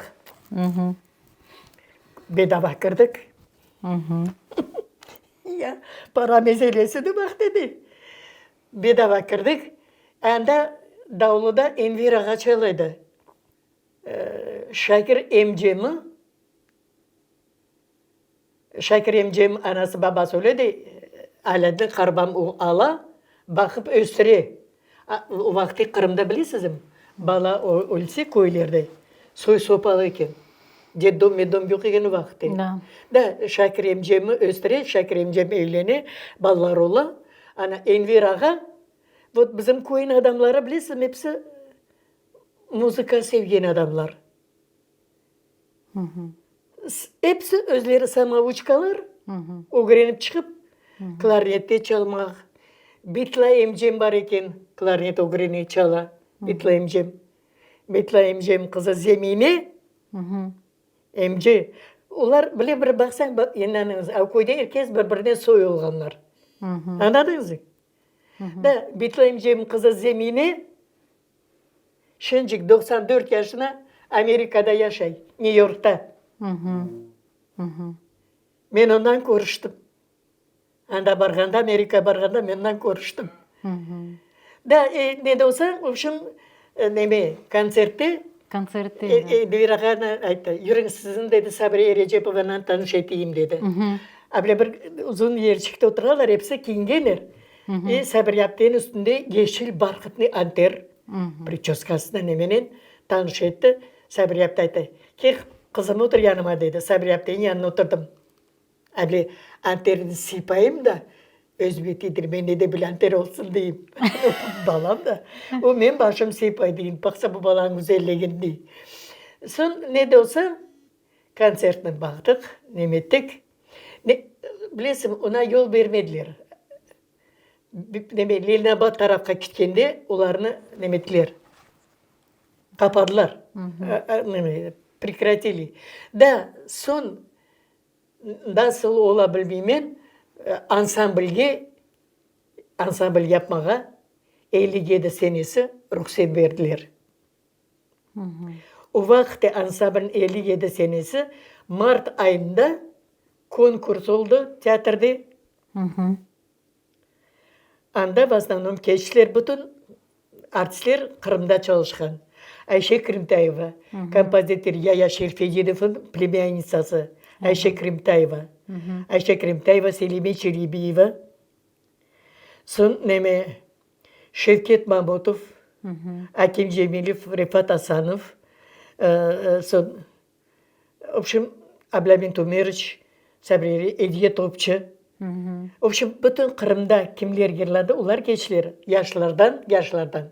B: Bedava kirdik. Ya, para meselesi de baq dedi. Bedava kirdik. Anda davluda Enver ağa çala edi. Şakir emcemi Şakir emcem anası babası öle de, Alâdin qarbam o ala, baqıp östüre. O vaqıt Qırımda bilesizmi, bala ölse köylerde soy-sop ala eken. Detdom, metdom yoq eken o vaqıt. Da, Şakir emcemi östüre, Şakir emcem evlene, balalar ola. Ana, Enver ağa, vot bizim köyniñ adamları bilesizmi, episi. muzıka sevgen adamlar. Episi özleri samouçkalar, ögrenip çıqıp, klarnette çalmaq. Bitla emcem bar eken, klarnet ögrene, çala, Bitla emcem. Bitla emcem qızı Zemine, emce. Olar bile bir baqsañ, inanıñız, a köyde er kes bir-birine soy olğanlar. Añladıñızmı? Da, Bitla emcem qızı Zemine Şencik 94 yaşına Amerikada yaşay, Nyu-Yorkta. Men ondan körüştim. Anda barğanda, Amerikağa barğanda men ondan körüştim. Da, e, ne de olsa, v obşem, neme, kontsertte
A: Kontsertte,
B: Elvira ağa ayttı, yürüñ, sizni, dedi, Sabriye Erecepovanan tanış eteyim, dedi. A bile bir uzun yerçikte oturalar, episi kiyingenler. E, Sabriye apteniñ üstünde yeşil barhıtnıy anter, priçoskasınen, nemenen tanış etti. Sabriye apte ayttı, Kel, qızım, otur yanıma, dedi. Sabriye apteniñ yanına oturdım. A bile anterini sıypayım da, öz betidir, mende de bile anter olsun deyim. Balam da, o menim başım sıypay deyim, baqsa bu balanıñ güzelligini dey. Soñ ne de olsa, kontsertni baqtıq, neme ettik. Ne, bilesiñ, oña yol bermediler. Neme, Leninabad tarafqa ketkende olarnı neme ettiler, qapadılar, neme, prekratili. Da, soñ nasıl ola bilmeymen, ansamblge, ansambl yapmağa 57 senesi ruhset berdiler. O vaqıtte ansamblniñ 57 senesi mart ayında konkurs oldı teatrde. Anda v osnovnom keçtiler bütün artistler Qırımda çalışqan. Ayşe Krimtayeva, kompozitor Yaya Şerfedinovnıñ plemânitsası Ayşe Krimtayeva, Ayşe Krimtayeva, Selime Çelebiyeva, soñ neme Şevket Mamutov, Akim Cemilev, Refat Asanov, soñ, vobşem, Ablâmit Umeroviç, Sabri Ediye Topçı. Vobşem, bütün Qırımda kimler yırladı, olar keçtiler, yaşlardan, yaşlardan.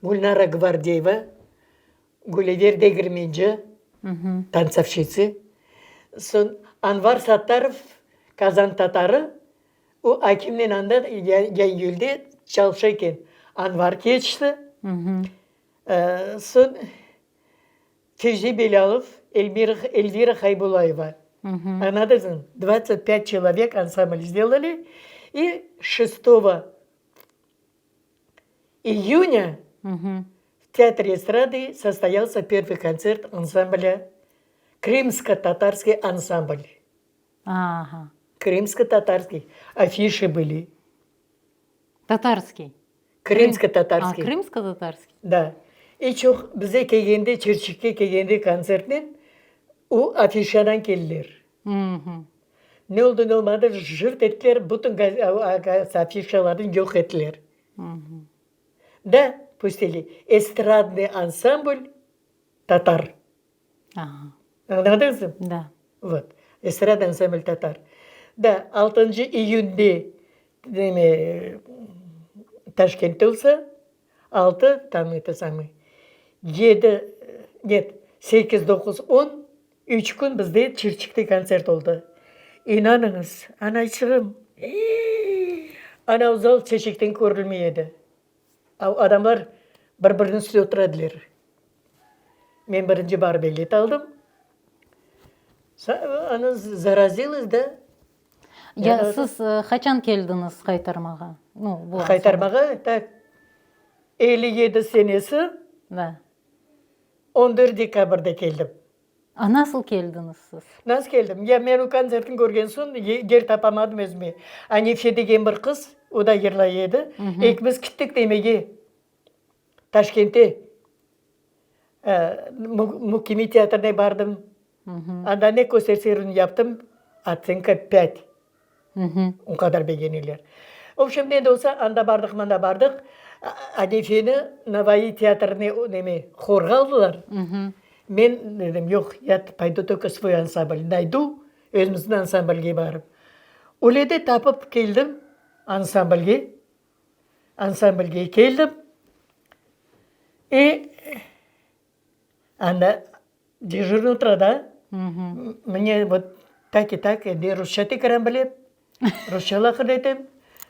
B: Gülnara Gvardeyeva, Güliver Degirmenci, tantsovşitsa. Soñ Anvar Sattarov, Kazan tatarı, O akimnen anda Yangiyülde çalışa eken. Anvar keçti. Soñ Fevzi Belâlov, Elvira Haybulayeva. Añladıñızmı? Dvadtsat pyat çelovek ansambl sdelali i şestogo iyunya v Teatre estrady sostoyalsâ pervıy kontsert ansamblâ Krımsko-tatarskiy ansambl.
A: Aha.
B: Krımsko-tatarskiy. Afişi byli.
A: Tatarskiy.
B: Krımsko-tatarskiy.
A: A, krımsko-tatarskiy.
B: Da. E çoq bize kelgende, Çirçikke kelgende kontsertnen, o afişadan keldiler. Ne oldı, ne olmadı, jırt ettiler, bütün afişalarnı yoq ettiler. Da, pustili, estradnıy ansambl tatar. Añladıñızmı?
A: Da.
B: Vot. Estrada ansambl tatar. Da, altıncı iyünde neme, Taşkentte olsa, altı, tam eto samıy, yedi, net, sekiz, doquz, on, üç kün bizde Çirçikte kontsert oldı. İnanıñız, anayçığım, anav zal çeçekten körülmey edi. Adamlar bir-biriniñ üstüne otura ediler. Men birinci barıp bilet aldım. Ana zarazilos da.
A: Ya siz qaçan keldiñiz Qaytarmağa? Nu, bu
B: Qaytarmağa, tak, 57 senesi,
A: Da.
B: 14 dekabrde keldim.
A: A nasıl keldiñiz siz?
B: Nasıl keldim? Ya men o kontsertni körgen soñ yer tapamadım özüme. Anife degen bir qız, o da yırlay edi. Ekimiz kittik nemege, Taşkente, Mukimiy teatrine bardım. Anda ne kösterseler yaptım, otsenka pât. O qadar begeneler. V obşem, ne de olsa, anda bardıq, mında bardıq, Anifeni Navaiy teatrine neme, horğa aldılar. Men dedim, yoq, ya poydu tolko svoy ansambl naydu, özümizniñ ansamblge barıp. Öyle de tapıp keldim ansamblge, ansamblge keldim. E. Anda dejurnıy otura da, mne vot tak i tak, endi rusça tekrar bilem, rusça laqırdı etem.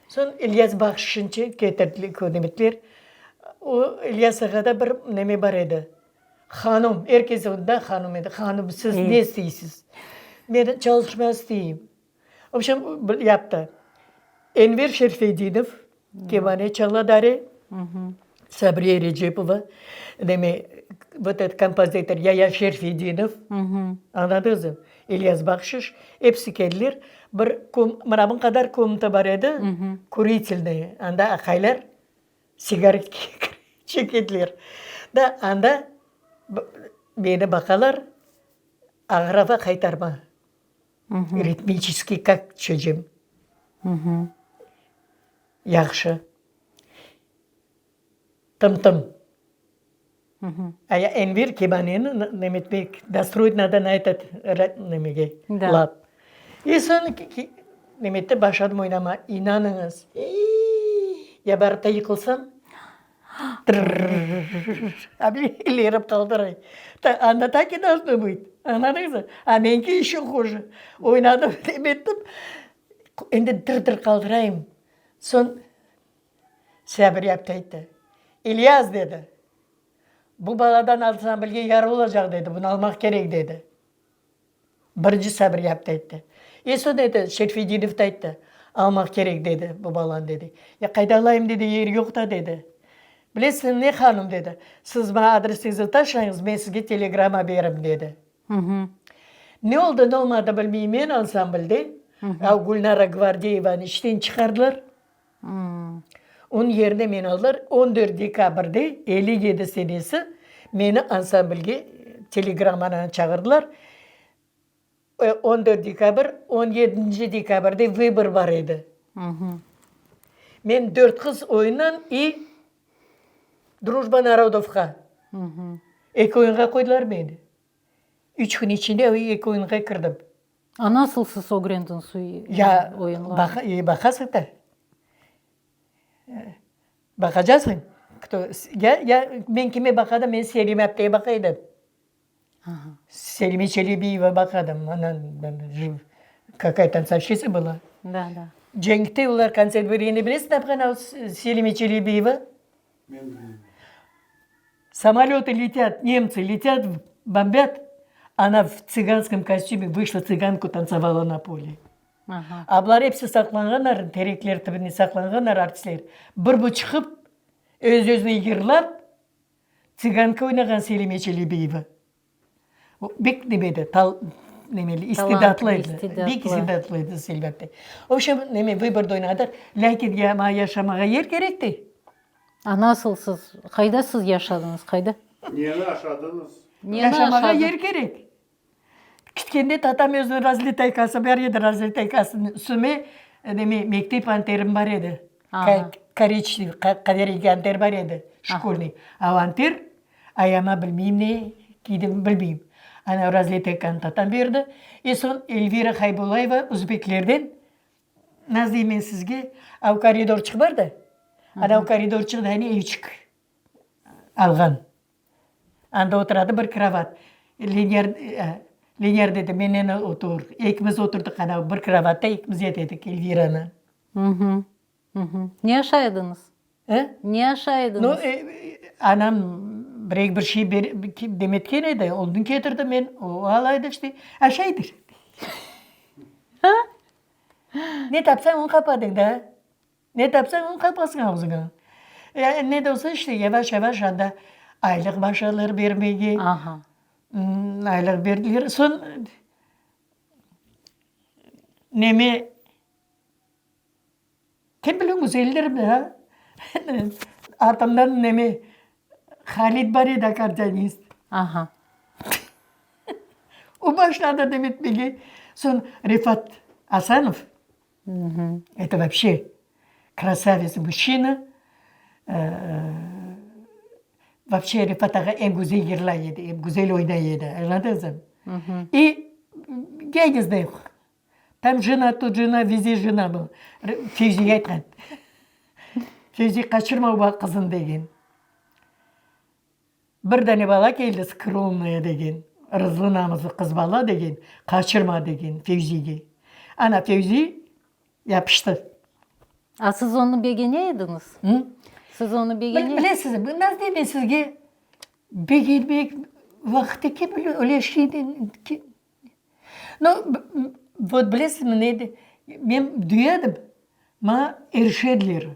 B: Soñ İlyas Bahşışnı ketirdiler, o İlyas ağada bir neme bar edi, hanum, er kes onda hanum edi, hanum, siz ne isteysiz? Men çalışma isteyim. Vobşem, yaptı. Enver Şerfedinov, kemane çaladarı, Sabriye Recepova, deme, vot etot kompozitor Yaya Şerfedinov, añladıñızmı, İlyas Bahşiş, episi keldiler. Bir mına bunıñ qadar komnata bar edi, kuritelnıy, anda aqaylar sigaret çekediler. Da anda meni baqalar, Ağrava qaytarma. Ritmiçeskiy kak çecem. Yahşı. Tım-tım. A ya Enver kemaneni neme etmek, nastroit nado na etot nemege, lad. I soñ neme etti, başladım oynamağa. İnanıñız, ya barıp da yıqılsam, Tırrrr, qaldıray. Anda tak i dolžno bıt, añladıñızmı? A menki eşe huje. Oynadım, dem ettim, endi dır-dır qaldırayım. Soñ Sabri apte ayttı, İlyas, dedi, bu baladan ansamblge yar olacaq, dedi, bunı almaq kerek, dedi. Birinci Sabri apte ayttı. E, soñ eti Şerfedinov da ayttı, almaq kerek, dedi, bu balanı, dedi. Ya qayda alayım, dedi, yer yoq da, dedi. Bilesiñmi ne, hanım, dedi, siz maña adresiñizni taşlañız, men sizge telegramma berim, dedi. Ne oldı, ne olmadı bilmeyim, men ansamblde, a Gülnara Gvardiyevanı işten çıqardılar. Onıñ yerine meni aldılar. On dört dekabrde 57 senesi meni ansamblge telegrammanen çağırdılar. 14 dekabr, on yedinci dekabrde vıbor bar edi. Men dört qız oyundan i Drujba narodovğa eki oyunğa qoydılar meni. Üç kün içinde o eki oyunğa kirdim.
A: A nasıl siz ögrendiñiz
B: Ya
A: oyunlarnı?
B: baqasıñ da. Baqacasıñ. Ya, ya men kime baqadım? Men Selime apteye baqa edim. Selime Çelebiyeva baqadım. Ona kakaya tantsovşçitsa была.
A: Da, da.
B: Cenkte olar kontsert bergende bilesiñ ne yapqan Selime Çelebiyeva?
C: Men bilmeyim.
B: Samolötı letât, nemtsı letât, bombât, ona v tsıganskom kostüme vışla, tsıganku tantsovala na pole. A bular episi saqlanğanlar, terekler tübünde saqlanğanlar artistler. Bir bu çıqıp, öz-özüne yırlap, tsıganka oynağan Selime Çelebiyeva. O bek neme edi, tal, nemeli, istidatlı edi. Bek istidatlı edi Selime apte. V obşem, neme, vıborda oynadıq, lâkin ya maña yaşamağa yer kerek de.
A: A nasıl siz, qayda siz yaşadıñız, qayda?
C: Neni aşadıñız?
A: Neni
B: Yaşamağa
A: aşadıñ?
B: yer kerek. Kitkende tatam özüniñ razlitaykası bar edi, razlitaykasını üstüme, neme, mektep anterim bar edi. Koriçneviy, qaverenki anter bar edi, şkolnıy. A o anter ayama bilmeyim ne kiydim, bilmeyim. Ana razlitaykanı tatam berdi. E soñ Elvira Haybulayeva özbeklerden Naz deyim men sizge, av koridorçıq bar da, anav koridorçıqda ane evçik alğan. Anda oturadı bir krovat. Leniyar, Leniyar dedi, menen otur. Ekimiz oturdıq anav bir krovatta ekimiz yata edik Elviranı.
A: Ne aşay ediñiz?
B: E?
A: Ne aşay ediñiz?
B: No, anam bir-eki bir şey demetken edi, onı ketirdi, men o alaydı işte, aşaydır. Ne tapsañ, onı qapadıñ da. Ne tapsañ, onı qapasıñ ağzıña. Ne de olsa, işte, yavaş-yavaş anda aylıq başladılar bermege. Aylıq berdiler. Soñ neme, kim bile, güzeldir da. Artımdan neme, Halid bar edi, akkordeonist. O başladı demetmege. Soñ Refat Asanov, eto voobşe krasavets mujçina, voobşe Refat ağa eñ güzel yırlay edi, em güzel oynay edi, añladıñızmı? İ ya ne znayu, tam jena, tut jena, vezde jena был. Fevzige aytqan, Fevzi, qaçırma o qızını degen. Bir dane bala keldi, skromnaya degen, ırızlı-namızlı qız bala degen, qaçırma degen Fevziyge. Ana, Fevzi yapıştı.
A: A siz onı begene ediñiz? Siz onı begene.
B: Bilesiz, nasıl deyim men sizge, begenmek vaqtı ki, öyle şey ki, no, vot bilesizmi ne edi, men duyadım, maña erişediler.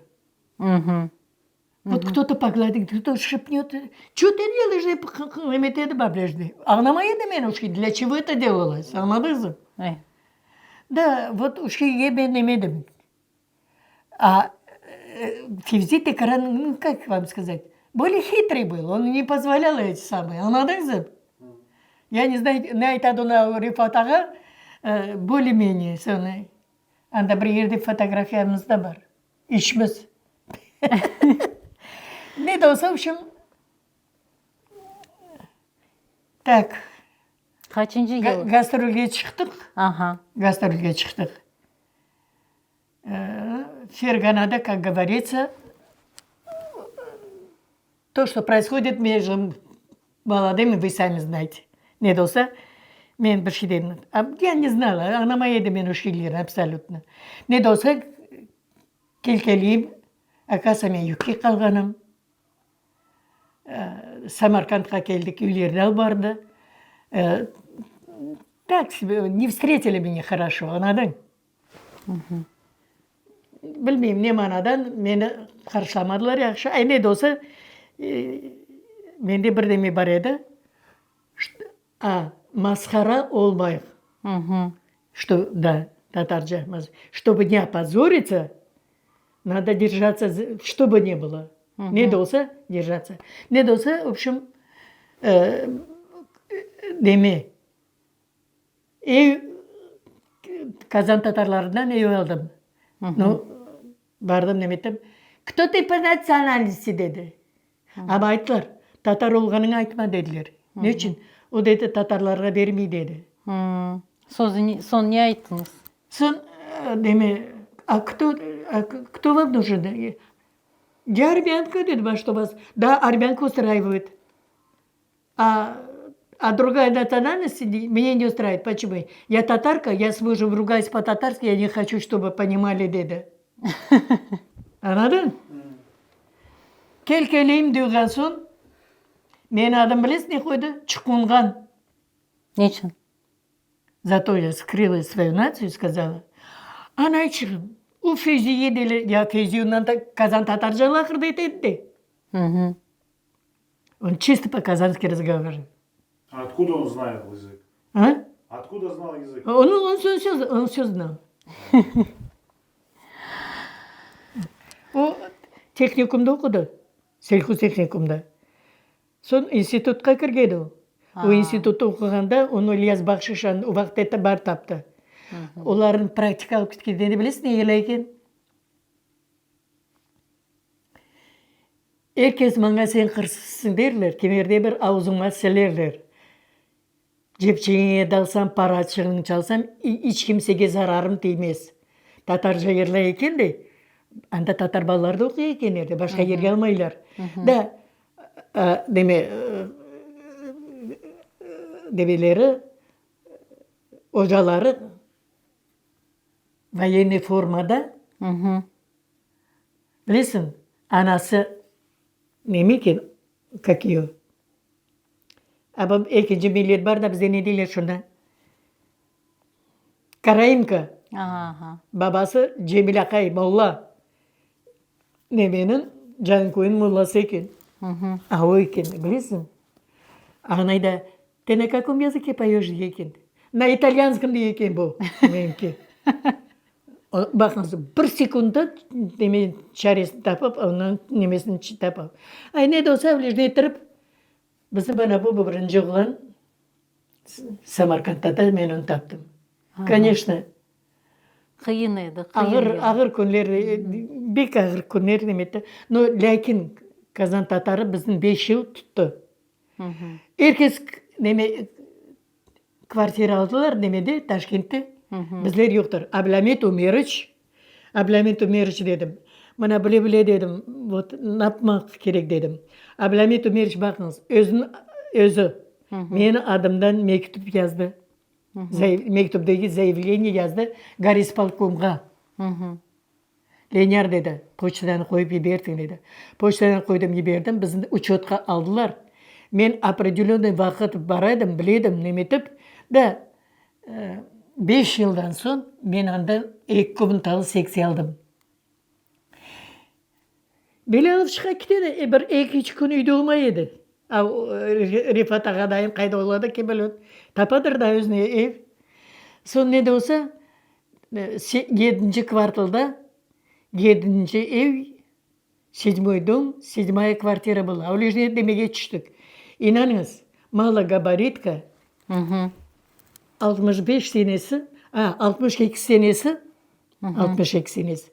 B: Vot kto-to pogladit, kto-to şepnet, ço te delaş dep neme edi bablejni. Añlamay edim men o şey, dlâ çego eto delalось, añladıñızmı? Da, vot o şeyge men neme edim. A Fevzi tekrar, nu, kak vam skazat, bolее hitrıy byl, on ne pozvolâl eti samıye, añladıñızmı? Ya ne znayu, ne aytadı ona Refat ağa, bolее-menее sonı, anda bir yerde fotografiyamız da bar. İşimiz. Ne de olsa, vobşem, tak.
A: Qaçıncı yıl?
B: Gastrolge çıqtıq.
A: Aha.
B: Gastrolge çıqtıq. Ferganada, kak govoritsâ, to, çto proishodit mejdu molodımı, vı sami znayte. Ne de olsa, men bir şey dedim, ya ne znala, añlamay edim men o şeylerni absolütno. Ne de olsa, kel-keleyim, okazıvıtsâ, men yükke qalğanım. Samarkandqa keldik, üylerine alıp bardı. Tak sebe, ne vstretili meni horoşo, añladıñ? Bilmeyim, ne manadan meni qarşılamadılar yahşı. Ay, ne de olsa, mende bir neme bar edi, a, masqara olmayıq, çto, da, tatarca, çtobı ne opozoritsâ, nado derjatsa, çtobı ne bylo, ne de olsa, derjatsa. Ne de olsa, vobşem, neme, Ev, Kazan tatarlarından ev aldım. Nu, bardım neme ettim. Kto tı po natsionalnosti? dedi. Amma ayttılar, tatar olğanıñı aytma, dediler. Ne içün? O, dedi, tatarlarğa bermey, dedi.
A: Soñ ne ayttıñız?
B: Soñ, neme, a kto, kto vam nujın? Ya armânka, dedim, a çto vas? Da, armânka ustraivaet. A a drugaya natsionalnost mene ne ustraivaet, poçemu? Ya tatarka, ya s mujem rugayus po-tatarski, ya ne hoçu, çtobı ponimali, dedi. Añladıñ? Kel keleyim duyğan soñ, meni adım bilesiñ ne qoydı? Çıqunğan.
A: Neçün?
B: Zato ya skrıla svoyu natsiyu, skazala, Anayçığım, u Fevziye deyler, ya Fevzi ondan da kazan tatarca laqırdı ete edi de. On çisto po-kazanski razgovarivает.
C: A otkuda on znает языk?
B: A?
C: Otkuda znal языk?
B: On, on, on, on vse znal. O tehnikumda oqudı, selhoztehnikumda. Soñ institutqa kirgen o. O institutta oquğanda onı İlyas Bahşiş o vaqıt bar taptı. Olarnıñ praktika alıp ketkenlerini bilesiñ ne yırlay eken? Er kes maña sen hırsızsıñ derler, kimerde bir avuzıña silerler. Cepçeñe dalsam, paraçığıñı çalsam, iç kimsege zararım tiymez. Tatarca yırlay eken de, anda tatar balaları da oquy ekenler de, başqa yerge almaylar. Da, neme, demeleri, ocaları voyennıy formada, bilesiñ, anası neme eken, kak eyo, a bu ekinci millet bar da, bizde ne deyler şunda, karaimka, babası Cemil aqay, molla, nemeniñ, Canköyniñ mollası eken, a o eken, bilesiñ, anay da Te na kakom yazıke poyeş dey eken. Na italyanskom dey eken bu, menimki. Baqıñız, bir sekundda neme çaresini tapıp, onıñ nemesini tapıp. Ay, ne de olsa, öyle ettirip, bizim mana bu birinci oğlan Samarkandda da men onı taptım. Koneçno.
A: Qıyın edi, qıyın.
B: Ağır, ağır künler, bek ağır künler neme etti. No, lâkin Kazan tatarı bizni beş yıl tuttı. Er kes neme kvartira aldılar nemede, Taşkentte, bizler yoqtır. Ablâmit Ümerıç, Ablâmit Ümerıç dedim. Mına bile-bile dedim, vot, napmaq kerek dedim. Ablâmit Ümeriç baqıñız, özüniñ özü meni adımdan mektüp yazdı. Mektüpteki zayavleniye yazdı gorispolkomğa. Leniyar dedi, poçtadan qoyıp yiberdiñ dedi. Poçtadan qoydım yiberdim, bizni uçetqa aldılar. Men opredelönnıy vaqıt bar edim, bile edim nemetip, da beş yıldan soñ men anda eki komnatalı sektsiya aldım. Belâlov çıqa kete de, bir eki-üç kün üyde olmay edi. A, Refat ağa dayım qayda oladı kim bilir. Tapadır da özüne ev. Soñ ne de olsa, yedinci kvartalda, yedinci ev, sedmoy dom, sedmaya kvartira bola. Öyle ne demege tüştik. İnanıñız, malogabaritka, 65 senesi, a, 62 senesi, 62 senesi,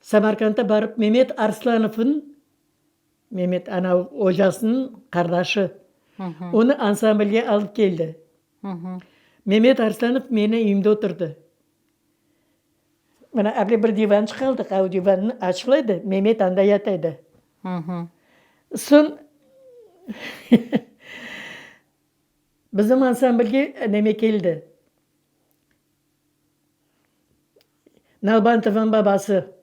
B: Samarkandta barıp Memet Arslanovnıñ Memet ana ocasınıñ qardaşı. Onı ansamblge alıp keldi. Memet Arslanov meni üyümde oturdı. Mına able bir divançıq aldıq, a o divannı açıla edi, Memet anda yata edi. Soñ bizim ansamblge neme keldi, Nalbantovnıñ babası.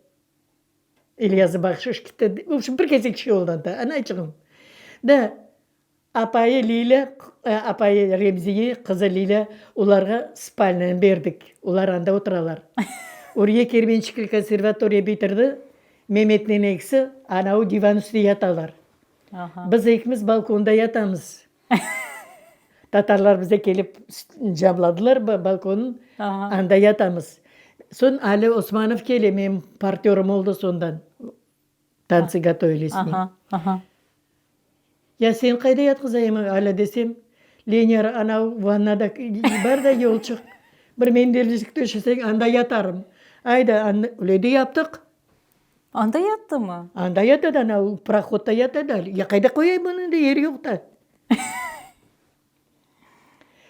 B: İlyası bahşış kitti. V obşem, bir kesek şey oldı anda, anayçığım. Da, apayı Lilâ, apayı Remziye, qızı Lilâ, olarğa spalnânı berdik. Olar anda oturalar. Uriye Kermençikli konservatoriya bitirdi, Memetnen ekisi anavı divan üstünde yatalar. Biz ekimiz balkonda yatamız. Tatarlar bize kelip camladılar balkonnı, anda yatamız. Soñ Ali Osmanov kele, menim partnörım oldı soñdan, tantsı gotovili s nim. Ya seni qayda yatqızayım, Ali desem, Leniyar, anav vannada bar da yolçıq, bir mindercik töşeseñ, anda yatarım. Ayda, anda, öyle de yaptıq.
A: Anda yattımı?
B: Anda yatadı, ana, prohodda yatadı. Ya qayda qoyayım onı endi, yeri yoq da.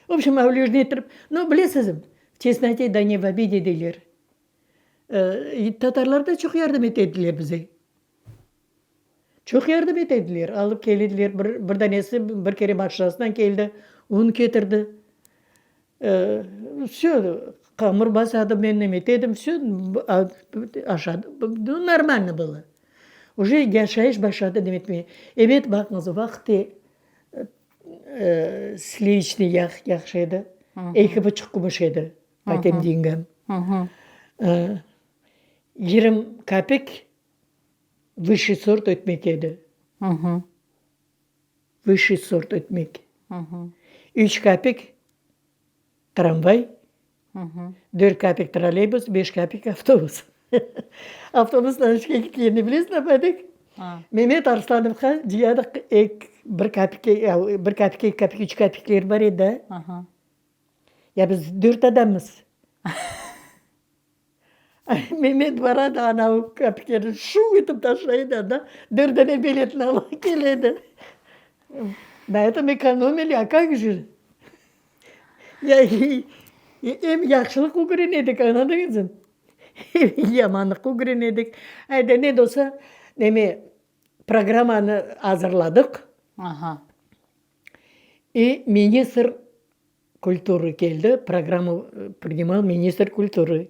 B: V obşem, öyle ettirip, no, bilesizmi, v tesnote da ne v obide deyler. Tatarlar da çoq yardım ete ediler bize. Çoq yardım ete ediler. Alıp kelediler, bir, bir danesi bir kere maşinasından keldi, un ketirdi. Vsö, qamur basadı, men neme ete edim, vsö, aşadı, normalno bylo. Uje yaşayış başladı neme etmege. Ebet, baqıñız, o vaqıt sliviçnıy yağ yahşı edi, eki buçuq kumuş edi, po tem dengam. Yigirmi kapik vısşiy sort ötmek edi. Vısşiy sort ötmek. Üç kapik tramvay, dört kapik trolleybus, beş kapik avtobus. Avtobusla işke ketkenini bilesiñmi, apaydık? Memet Arslanovğa cıyadıq ek, bir kapikke, bir kapik, eki kapik, üç kapikler bar edi da. Ya biz dört adammız. Memet bara da anavı kapiklerni şuv etip taşlay edi da, dört dane biletni alıp kele edi. Na etom ekonomili, a kak je? Ya em yahşılıq ögrene edik, añladıñızmı? Em yamanlıq ögrene edik. Ayda ne de olsa, neme, programmanı azırladıq. I ministr kulturı keldi, programma priнимал ministr kulturı.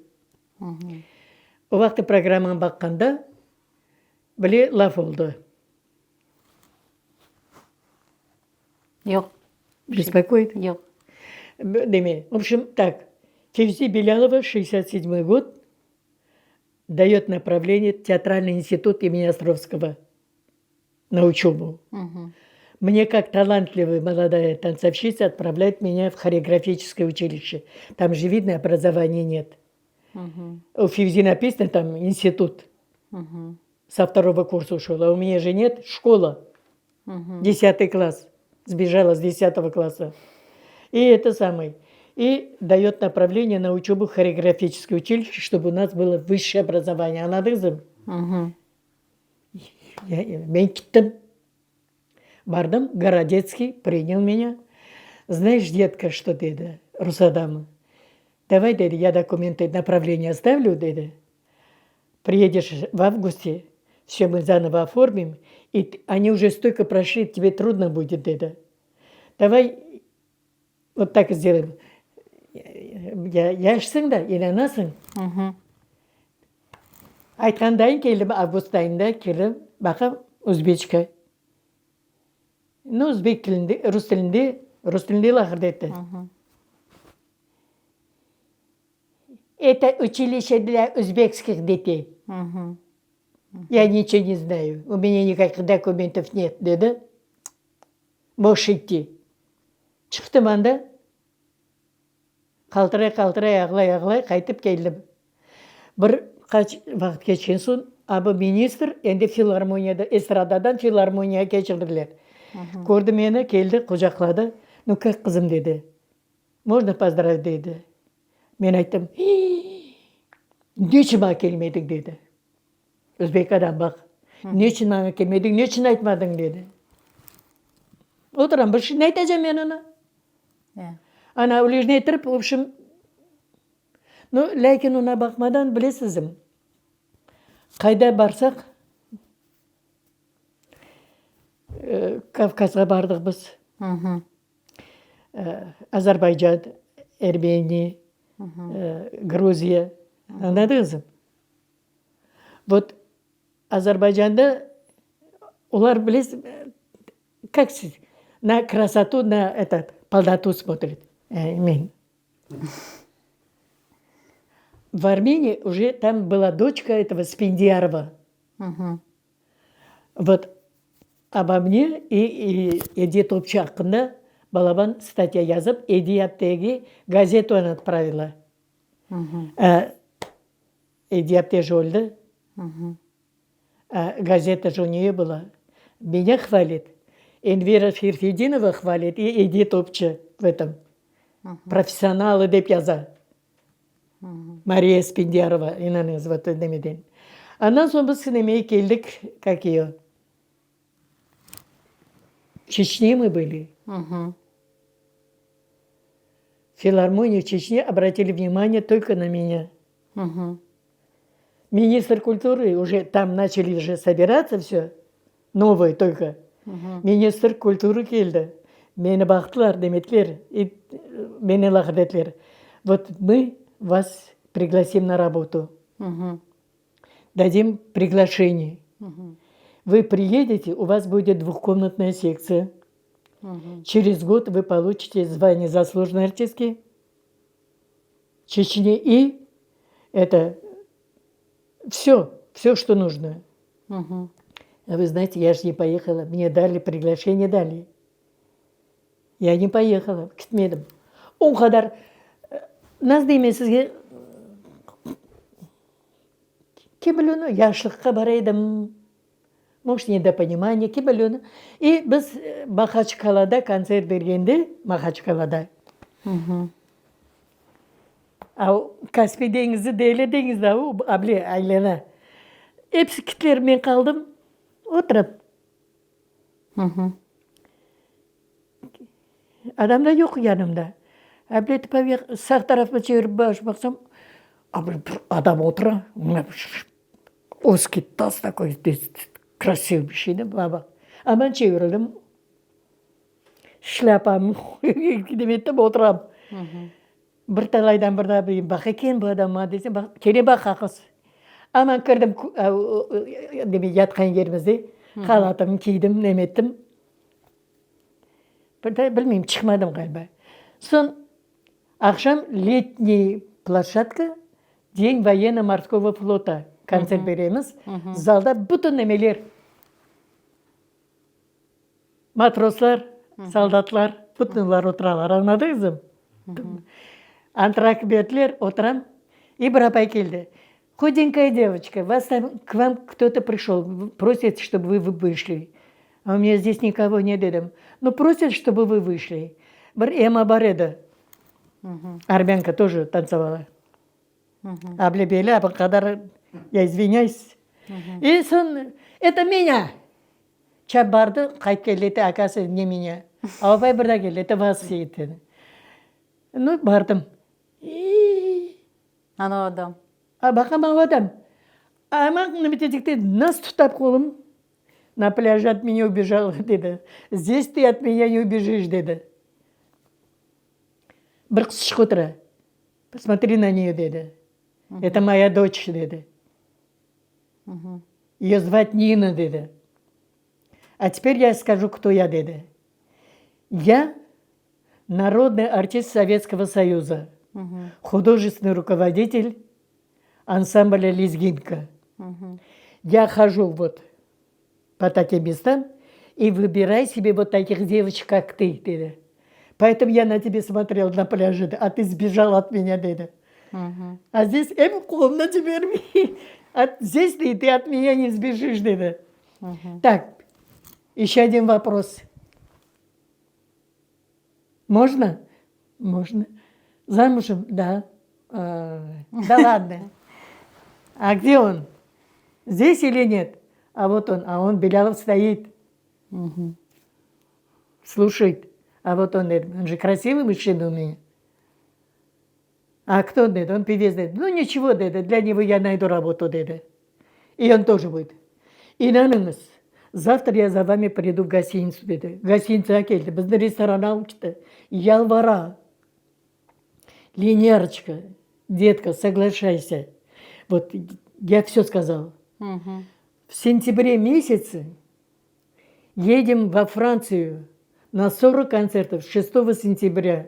B: O vaqıt programmağa baqqanda bile laf oldı.
A: Yoq.
B: Bespokoit?
A: Yoq.
B: Deme, v obşem, tak, Fevzi Belâlova, şestdesât sedmoy god, dayot naprawleniye v teatralnıy institut imeni Ostrovskogo na uçobu. Mne, kak talantливая molodaya tantsovщица, otpravляют меня в horeografическое училище. Там же видно, образования нет. У Февзи написано там институт. Со второго курса ушел. А у меня же нет, школа. Десятый класс. Сбежала с десятого класса. И это самый. И дает направление на учебу в хореографическое училище, чтобы у нас было высшее образование. Añladıñızmı? Men kettim. Bardım, Gorodetskiy принял меня. Знаешь, детка, что dedi, rus adamı, davay, dedi, ya dokumenты, направление оставлю, dedi. Приедешь в августе, все мы заново оформим, и они уже столько прошли, тебе трудно будет, dedi. Давай вот так сделаем. Ya yaşsıñ da, inanasıñ. Aytqandayın keldim, avgust ayında keldim, baqam, özbeçka. Nu, özbek tilinde, rus tilinde, rus tilinde laqırdı etti. Это училище для узбекских детей. Я ничего не знаю, у меня никаких документов нет, dedi. Можешь идти. Çıqtım anda, qaltıray-qaltıray, ağlay-ağlay qaytıp keldim. Bir qaç vaqıt keçken soñ, a bu ministr endi filarmoniyada, estradadan filarmoniyağa keçirdiler. Kördi meni, keldi, qucaqladı. Nu, kak, qızım, dedi. Mojno pozdravit, dedi. Men ayttım, Hii, neçün maña kelmediñ, dedi. Özbek adam, baq. Neçün maña kelmediñ, neçün aytmadıñ, dedi. Oturam, bir şey, ne aytacam men oña? Ana, öyle ettirip, v obşem, nu, lâkin oña baqmadan, bilesizmi, qayda barsaq, Kavkazğa bardıq biz. Azerbaycan, Ermeni, Gruziya, añladıñızmı? Vot, Azerbaycanda olar, bilesiz, kak siz, na krasotu, na etot, polnotu smotret, men. V Armeniyi uje tam byla doçka etogo Spendiarova. Vot, obo mne i Ediye Topçı aqqında balaban statya yazıp, Ediye aptege gazetanı otpravila. Ediye apte je öldi, gazeta je u neye byla. Menya hvalit, Envera Şerfedinova hvalit i Ediye Topçı v etom, professionalı dep yaza. Mariya Spendiarova, inanıñız, vot nemeden. Andan soñ biz nemege keldik, kak eyo, Çeçne mı byli. Filarmoniya Çeçne obratili vnimaniye tolko na menya. Ministr kulturı uje tam načali uje sobiratsya vsö, novıy tolko. Ministr kulturı keldi, meni baqtılar, demetler, i meni laqırdı ettiler, vot mı vas priglasim na rabotu, dadim priglaşeniye, vı priedete, u vas budet dvuhkomnatnaya sektsiya, çerez god vı poluçite zvaniye zaslujennıy artistki Çeçne i eto, vsö, vsö, çto nujno. A vı znayte, ya je ne poehala, mne dali priglaşeniye dali. Ya ne poehala, ketmedim. O qadar, nasıl deyim men sizge, kim bile onı, yaşlıqqa bara edim, Может, nedoponimaniyye, kim bile onı. I biz Mahaçkalada kontsert bergende, Mahaçkalada, a Kaspiy deñizi deli deñiz da, o able aylana. Episi kitler, men qaldım oturıp. Adam da yoq yanımda. Able sağ tarafıma çevirip baş baqsam, able bir adam otura, Uzkiy taz takoy krasivıy bir şey da baba. Aman çevirildim, şlâpamnı neme ettim, oturam. Bir talaydan bir daa bir baqa eken bu adam maña desem, kene baqa qız. Aman kirdim neme yatqan yerimizde, halatımnı kiydim, neme ettim. Bir de bilmeyim, çıqmadım ğaliba. Soñ aqşam letniy ploşçadka, День военно-морского flota kontsert beremiz. Zalda bütün nemeler, matroslar, soldatlar, bütün olar oturalar, añladıñızmı? Antrakt berdiler, oturam, i bir apay keldi. Hudenkaya devoçka, vas tam, k vam kto-to prişol, prosit, ştob vı vışli. A u menya zdes nikogo net dedim. Nu, prosit, ştob vı vışli. Bir Emma bar edi, armânka, тоже tantsevala. Able beli a bu qadar, ya izvinyayus. I soñ, eto menya! Çap bardı, qaytıp keldi, ayttı, okazıvıtsâ, ne menya. A apay bir daa keldi, eto vas dedi. Nu, bardım.
A: Ana o adam.
B: A, baqam, o adam. Ama bitecekte nasıl tutap qolum, Na plâjda ot menâ ubejala, dedi. Zdes tı ot menâ ne ubejiş, dedi. Bir qızçıq otura. Posmotri na neyo, dedi. Eto moya doç, dedi. Eyo zvat Nina, dedi. A teper ya skaju, kto ya, dedi. Ya narodnıy artist Sovetskogo Soyuza, hudojestvenıy rukovoditel ansamblâ Lezginka. Ya hojу vot po takim mestam i vıbiray sebe vot takih devoçek, kak tı, dedi. Poetomu ya na tebe smotrel na plâje, a tı sbejal ot menya, dedi. A zdes em qolumdan cibermey. Zdes, dey, tı ot menya ne sbejiş, dedi. Tak, eşe odin vopros. Mojno? Mojno. Zamujım? Da. Da ladno. A gde on? Zdes ili net? A vot on. A on, Belâlov, stoit. Sluşayt. A vot on, dedi. On je krasivıy mujçina u menya. A kto, dedi, on pevets, dedi. Nu, niçego, dedi, dlâ nego ya naydu rabotu, dedi. I on тоже budet. İnanıñız, zavtra ya za vami pridu v gostinitsu, dedi. Gostinitsağa keldi, bizni restoranğa alıp ketti. Yalvara, Lenerçka, detka, soglaşaysa. Vot, ya vse skazala. V sentâbre mesâtse edem vo Frantsiyu na sorok kontsertov, şestogo sentâbrâ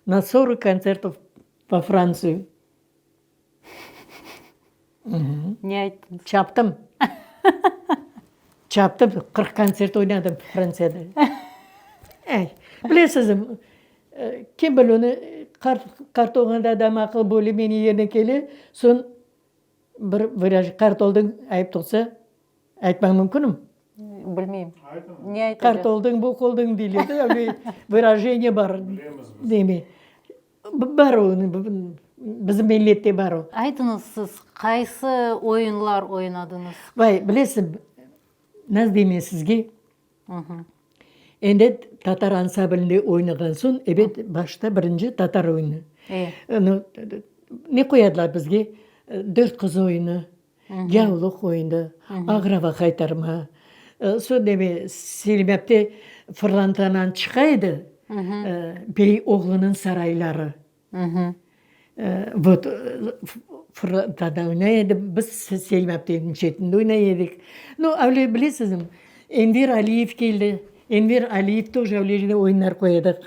B: na sorok kontsertov vo Frantsiyu.
A: Ne ayttıñız?
B: Çaptım. Çaptım, 40 kontsert oynadım Frantsiyada. Ey, bilesizmi, kim bile onı, qart, qart olğanda adam aqıl böyle meni yerine kele, soñ bir vıraj, qart oldıñ, ayıp olsa, Aytmaq mümkünmi?
A: Bilmeyim. Ne aytacaq?
B: Qart oldıñ, boq oldıñ deyler de, öyle vırajeniye bar.
C: Bilemiz biz.
B: Demi. Bar o, bizim millette bar o.
A: Aytıñız, siz qaysı oyunlar oynadıñız?
B: Vay, bilesiñ, nasıl deyim men sizge, endi tatar ansamblinde oynağan soñ, ebet, başta birinci tatar oyunı. Ne qoyadılar bizge? Dört qız oyunı, Yavluq oyunı, Ağrava qaytarma, soñ neme Selimapte fırlantanan çıqa edi, bey oğlunıñ sarayları. Vot, fırlantada oynay edi, biz Selimapteniñ çetinde oynay edik. Nu, öyle bilesizmi, Enver Aliyev keldi, Enver Aliyev тоже öyle yerine oyunlar qoya edi.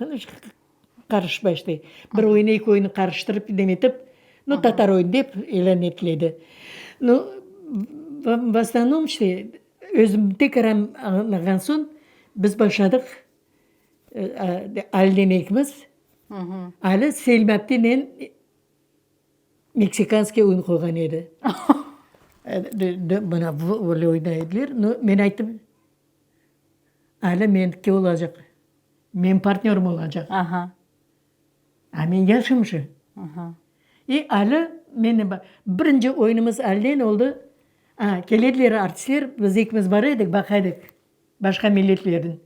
B: Qarışma işte. Bir oyun, eki oyunı qarıştırıp demetip, nu, tatar oyun dep ilân etiledi. Nu, v osnovnom işte, özüm tekrar añlağan soñ, biz başladıq, Alinen ekimiz, Ali Selmaptinen meksikanskiy oyun qoyğan edi. Mına böyle oynay ediler. Nu, men ayttım, Ali meniki olacaq. Men partnörım olacaq.
A: Aha.
B: A men yaşım je.
A: Aha.
B: I Ali meni birinci oyunımız Alinen oldı. A, kelediler artistler, biz ekimiz bar edik, baqa edik, başqa milletlerniñ.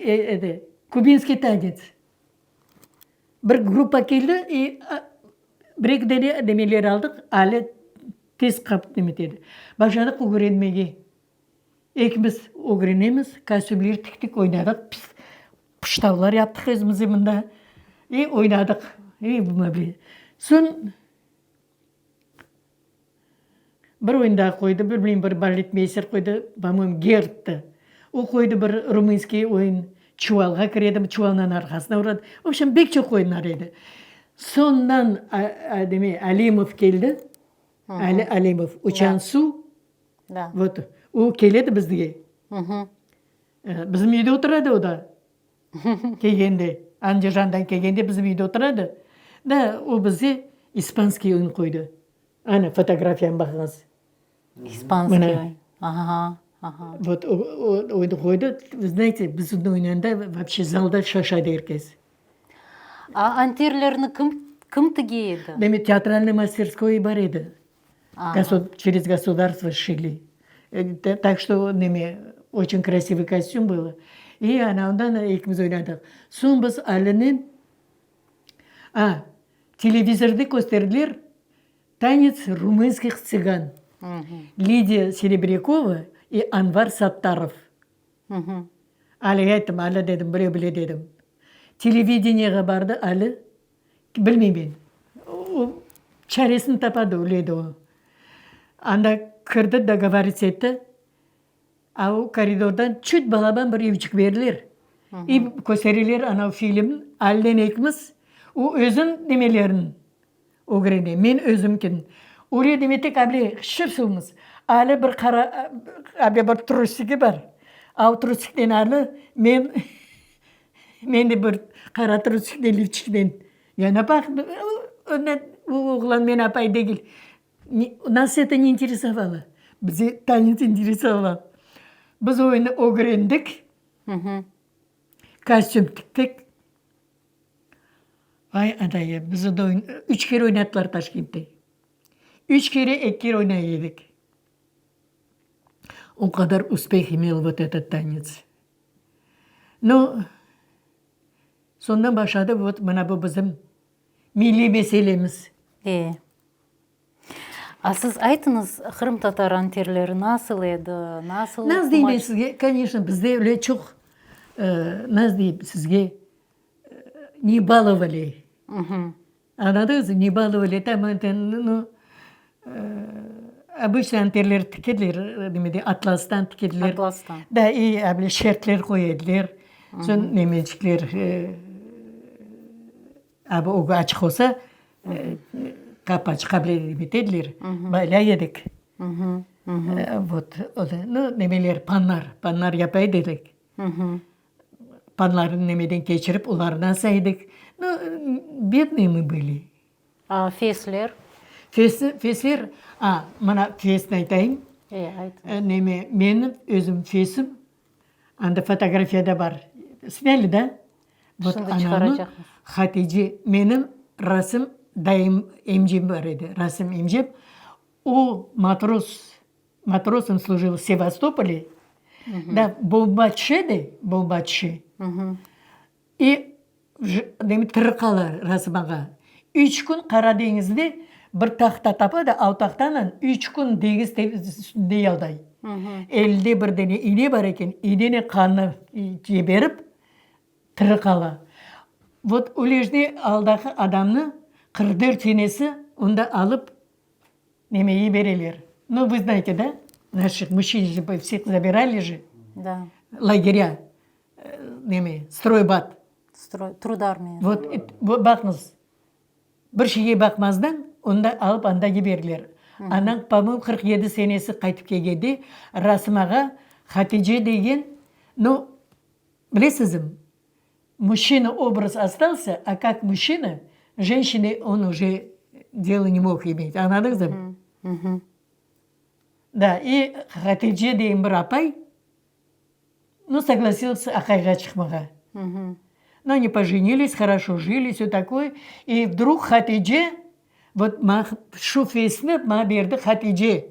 B: Edi, kubinskiy tanets. Bir gruppa keldi, i bir-eki dane demeler aldıq, Ali tez qapıp nemetedi. Başladıq ögrenmege. Ekimiz ögrenemiz, kostümler tiktik, oynadıq, pıştavlar yaptıq özümizge mında i oynadıq. Soñ bir oyun daa qoydı, bilmeyim, bir baletmeyster qoydı, po-moyemu, Gerdti. O qoydı bir rumınskiy oyun, çuvalğa kire edim, çuvalnıñ arqasına uradı. V obşem, pek çoq oyunlar edi. Soñundan neme, Alimov keldi, Ali Alimov, Uçan suv.
A: Da.
B: Vot, o keledi bizge. Bizim üyde oturadı o da. Kelgende, Andijandan kelgende bizim üyde oturadı. Da, o bizge ispanskiy oyun qoydı. Ana, fotografiyamı baqıñız.
A: İspanskiy oyun. Aha, aha.
B: Vot, o oyunı qoydı. Vı znayte, biz onı oynağanda voobşe zalda şaşadı er kes.
A: A anterlerni kim, kim tige edi?
B: Demek, teatralnıy masterskoyı bar edi. Çerez gosudarstvo şili. Tak što neme, oçün krasivıy kostüm bylo. I ana ondan ekimiz oynadıq. Soñ biz Alinen, a, televizorda kösterdiler. Tanets rumınskih tsıgan, Lidiya Serebryakova i Anvar Sattarov. Alige ayttım, Ali dedim, bile bile dedim. Televideniyeğa bardı Ali, bilmeymen, o çaresini tapadı, öyle edi o. Anda kirdi, dogovorits etti. A o koridordan çüt balaban bir evçik berdiler. İ köstereler anav film, Alinen ekimiz, o özün nemelerin ögrene, men özümkin. Öyle deme tek able şır-şılmız. Ali bir qara, able bir trusiki bar. A o trusikten Ali, men, men de bir qara trusikten, lifçikten. Ya baq, ondan o oğlan men apay degil. Nas eto ne interesovalo, bizi tanets interesoval. Biz oyunı ögrendik, kostüm tiktik. Vay adayım, biz onda üç kere oynattılar Taşkentte. Üç kere, eki kere oynay edik. O qadar uspeh imel vot etot tanets. Nu, soñdan başladı vot mına bu bizim Milliy meselemiz.
A: E. A siz aytıñız, qırımtatar anterleri nasıl edi, nasıl
B: Naz deyim men sizge, koneçno, bizde öyle çoq, naz deyim sizge, ne balovali. Añladıñızmı, ne balovali, tam endi, nu, obıçno anterler tikediler, neme dey, atlastan tikediler.
A: Atlastan.
B: Da, i able şertler qoya ediler, soñ nemecikler, Abi ögü açıq olsa, qapı açıq able etediler, baylay edik. Vot, o da, nu, nemeler, panlar, panlar yapa edik. Panlarnı nemeden keçirip, olarnı asa edik. Nu, bednıy mı bıli.
A: A fesler?
B: Fes, fesler, a, mına fesni aytayım.
A: E, aytıñız.
B: Neme, menim özüm fesim, Anda fotografiyada bar. Snyali, da? Vot
A: Şimdi
B: anamı
A: çıqaracaqmız.
B: Hatice, menim Rasım dayım, emcem bar edi, Rasım emcem. O matros, matrosom slujil v Sevastopole, da bomba tüşe de, bomba tüşe. İ, demek, tiri qala Rasım ağa. Üç kün Qara deñizde bir tahta tapa da, al tahtanen üç kün deñiz üstünde yalday. Elinde bir dene iğne bar eken, iğnenen qannı ceberip, tiri qala. Vot, ölejne aldaki adamnı 44 senesi onda alıp nemege bereler. Nu, vı znayte, da, naşih mujçin же vseh zabirali же,
A: Da.
B: lagerâ. Neme, stroybat.
A: Stroy, trudarmiya.
B: Vot, baqıñız, bir şeyge baqmazdan, onı alıp anda yiberdiler. Andan, po-moyemu, 47 senesi qaytıp kelgende, Rasım ağa, Hatice degen, nu, bilesizmi, mujçina obraz ostalsâ, a kak mujçina, jenşçina on uje delo ne mog imet, añladıñızmı? Da, i Hatice degen bir apay, Nu, soglasilsâ aqayğa çıqmağa. Nu, oni pojeniliş, horoşo jili, vse takoye. I vdrug Hatice, vot maña şu fesni maña berdi Hatice.